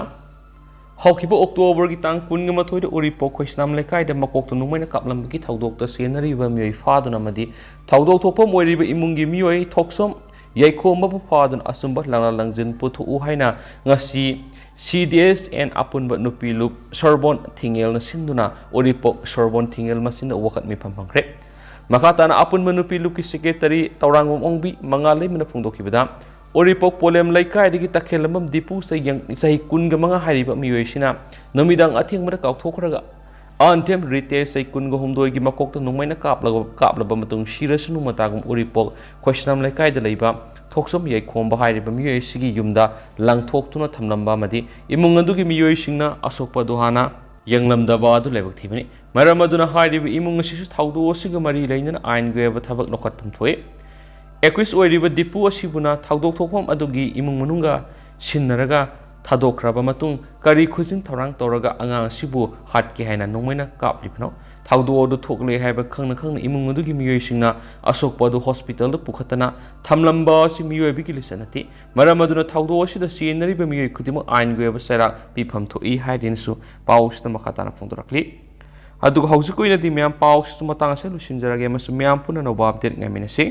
ꯍꯧꯈꯤꯕ ꯑꯣꯛꯇꯣꯕꯔꯒꯤ ꯇꯥꯡ ꯀꯨꯟꯒ ꯃꯥꯊꯣꯏꯗ ꯎꯔꯤꯄꯣꯛ ꯈꯣꯏꯁꯅꯥꯝ ꯂꯩꯀꯥꯏꯗ ꯃꯀꯣꯛꯇ ꯅꯣꯡꯃꯩꯅ ꯀꯥꯞꯂꯝꯕꯒꯤ ꯊꯧꯗꯣꯛꯇ ꯆꯦꯟꯅꯔꯤꯕ ꯃꯤꯑꯣꯏ ꯐꯥꯗꯨꯅ ꯑꯃꯗꯤ ꯊꯧꯗꯣꯛ ꯊꯣꯛꯐꯝ ꯑꯣꯏꯔꯤꯕ ꯏꯃꯨꯡꯒꯤ ꯃꯤꯑꯣꯏ ꯊꯣꯛꯁꯣꯝ ꯌꯥꯏꯈꯣꯝꯕꯕꯨ ꯐꯥꯗꯨꯅ ꯑꯆꯨꯝꯕ ꯂꯥꯡꯂ ꯂꯥꯡꯖꯤꯟ ꯄꯨꯊꯣꯛꯎ ꯍꯥꯏꯅ ꯉꯁꯤ C D S N ꯑꯄꯨꯟꯕ ꯅꯨꯄꯤ ꯂꯨꯞ ꯁꯣꯔꯕꯣꯟ ꯊꯤꯡꯉꯦꯜꯅ ꯁꯤꯟꯗꯨꯅ ꯎꯔꯤꯄꯣꯛ ꯁꯣꯔꯕꯣꯟ ꯊꯤꯡꯉꯦꯜ ꯃꯆꯤꯟꯗ ꯋꯥꯀꯠ ꯃꯤꯐꯝ ꯐꯪꯈ꯭ꯔꯦ꯫ ꯃꯈꯥ ꯇꯥꯅ ꯑꯄꯨꯟꯕ ꯅꯨꯄꯤ ꯂꯨꯞꯀꯤ ꯁꯦꯀ꯭ꯔꯦꯇꯔꯤ ꯇꯧꯔꯥꯡꯕꯝ ꯑꯣꯡꯕꯤ ꯃꯉꯥꯜ ꯂꯩꯃꯅ ꯐꯣꯡꯗꯣꯛꯈꯤꯕꯗ, ꯎꯔꯤꯄꯣꯛ ꯄꯣꯂꯦꯝ ꯂꯩꯀꯥꯏꯗꯒꯤ ꯇꯈꯦꯜꯂꯝꯕꯝ ꯗꯤꯄꯨ ꯆꯍꯤ ꯌꯥꯡ-, ꯆꯍꯤ ꯀꯨꯟꯒ ꯃꯉꯥ ꯍꯥꯏꯔꯤꯕ ꯃꯤꯑꯣꯏ ꯑꯁꯤꯅ ꯅꯨꯃꯤꯗꯥꯡ ꯑꯊꯦꯡꯕꯗ ꯀꯥꯎꯊꯣꯛꯈ꯭ꯔꯒ ꯑꯟꯊꯦꯝ ꯔꯤꯇꯦꯁ ꯆꯍꯤ ꯀꯨꯟꯒ ꯍꯨꯝꯗꯣꯏꯒꯤ ꯃꯀꯣꯛꯇ ꯅꯣꯡꯃꯩꯅ ꯀꯥꯞꯂꯒ, ꯀꯥꯞꯂꯕ ꯃꯇꯨꯡ ꯁꯤꯔꯁꯅꯨ ꯃꯇꯥꯒꯨꯝ ꯎꯔꯤꯄꯣꯛ ꯈꯣꯏꯁꯅꯥꯝ ꯂꯩꯀꯥꯏꯗ ꯂꯩꯕ ꯊꯣꯛꯆꯣꯝ ꯌꯥꯏꯈꯣꯝꯕ ꯍꯥꯏꯔꯤꯕ ꯃꯤꯑꯣꯏ ꯑꯁꯤꯒꯤ ꯌꯨꯝꯗ ꯂꯪꯊꯣꯛꯇꯨꯅ ꯊꯝꯂꯝꯕ ꯑꯃꯗꯤ ꯏꯃꯨꯡ ꯑꯗꯨꯒꯤ ꯃꯤꯑꯣꯏꯁꯤꯡꯅ ꯑꯁꯣꯛꯄ ꯑꯗꯨ ꯍꯥꯟꯅ ꯌꯦꯡꯂꯝꯗꯕ ꯑꯗꯨ ꯂꯥꯏꯕꯛ ꯊꯤꯕꯅꯤ꯫ ꯃꯔꯝ ꯑꯗꯨꯅ ꯍꯥꯏꯔꯤꯕ ꯏꯃꯨꯡ ꯑꯁꯤꯁꯨ ꯊꯧꯗꯣꯛ ꯑꯁꯤꯒ ꯃꯔꯤ ꯂꯩꯅꯅ ꯑꯥꯏꯟꯒꯤ ꯑꯣꯏꯕ ꯊꯕꯛ ꯂꯧꯈꯠꯐꯝ ꯊꯣꯛꯏ꯫ ꯑꯦꯀ꯭ꯌꯨꯁ ꯑꯣꯏꯔꯤꯕ ꯗꯤꯄꯨ ꯑꯁꯤꯕꯨꯅ ꯊꯧꯗꯣꯛ ꯊꯣꯛꯐꯝ ꯑꯗꯨꯒꯤ ꯏꯃꯨꯡ ꯃꯅꯨꯡꯒ ꯁꯤꯟꯅꯔꯒ ꯊꯥꯗꯣꯛꯈ꯭ꯔꯕ ꯃꯇꯨꯡ ꯀꯔꯤ ꯈꯨꯖꯤꯟ ꯊꯧꯔꯥꯡ ꯇꯧꯔꯒ ꯑꯉꯥꯡ ꯑꯁꯤꯕꯨ ꯍꯥꯠꯀꯦ ꯍꯥꯏꯅ ꯅꯣꯡꯃꯩꯅ ꯀꯥꯞꯂꯤꯕꯅꯣ? ꯊꯧꯗꯣꯛ ꯑꯗꯨ ꯊꯣꯛꯂꯦ ꯍꯥꯏꯕ ꯈꯪꯅ ꯈꯪꯅ ꯏꯃꯨꯡ ꯑꯗꯨꯒꯤ ꯃꯤꯑꯣꯏꯁꯤꯡꯅ ꯑꯁꯣꯛꯄ ꯑꯗꯨ ꯍꯣꯁꯄꯤꯇꯥꯜꯗ ꯄꯨꯈꯠꯇꯅ ꯊꯝꯂꯝꯕ ꯑꯁꯤ ꯃꯤꯑꯣꯏꯕꯒꯤ ꯂꯤꯆꯠ ꯅꯠꯇꯦ꯫ ꯃꯔꯝ ꯑꯗꯨꯅ ꯊꯧꯗꯣꯛ ꯑꯁꯤꯗ ꯆꯦꯟꯅꯔꯤꯕ ꯃꯤꯑꯣꯏ ꯈꯨꯗꯤꯡꯃꯛ ꯑꯥꯏꯟꯒꯤ ꯑꯣꯏꯕ ꯆꯩꯔꯥꯛ ꯄꯤꯐꯝ ꯊꯣꯛꯏ ꯍꯥꯏꯗꯨꯅꯁꯨ ꯄꯥꯎ ꯑꯁꯤꯗ ꯃꯈꯥ ꯇꯥꯅ ꯐꯣꯡꯗꯣꯔꯛꯂꯤ꯫ ꯑꯗꯨꯒ ꯍꯧꯖꯤꯛꯀꯤ ꯑꯣꯏꯅꯗꯤ ꯃꯌꯥꯝ ꯄꯥꯎꯁꯤꯁꯨ ꯃꯇꯥꯡ ꯑꯁꯤꯗ ꯂꯣꯏꯁꯤꯟꯖꯔꯒꯦ ꯑꯃꯁꯨꯡ ꯃꯌꯥꯝ ꯄꯨꯟꯅ ꯑꯅꯧꯕ ꯑꯞꯗꯦꯠ ꯉꯥꯏꯃꯤꯟꯅꯁꯤ꯫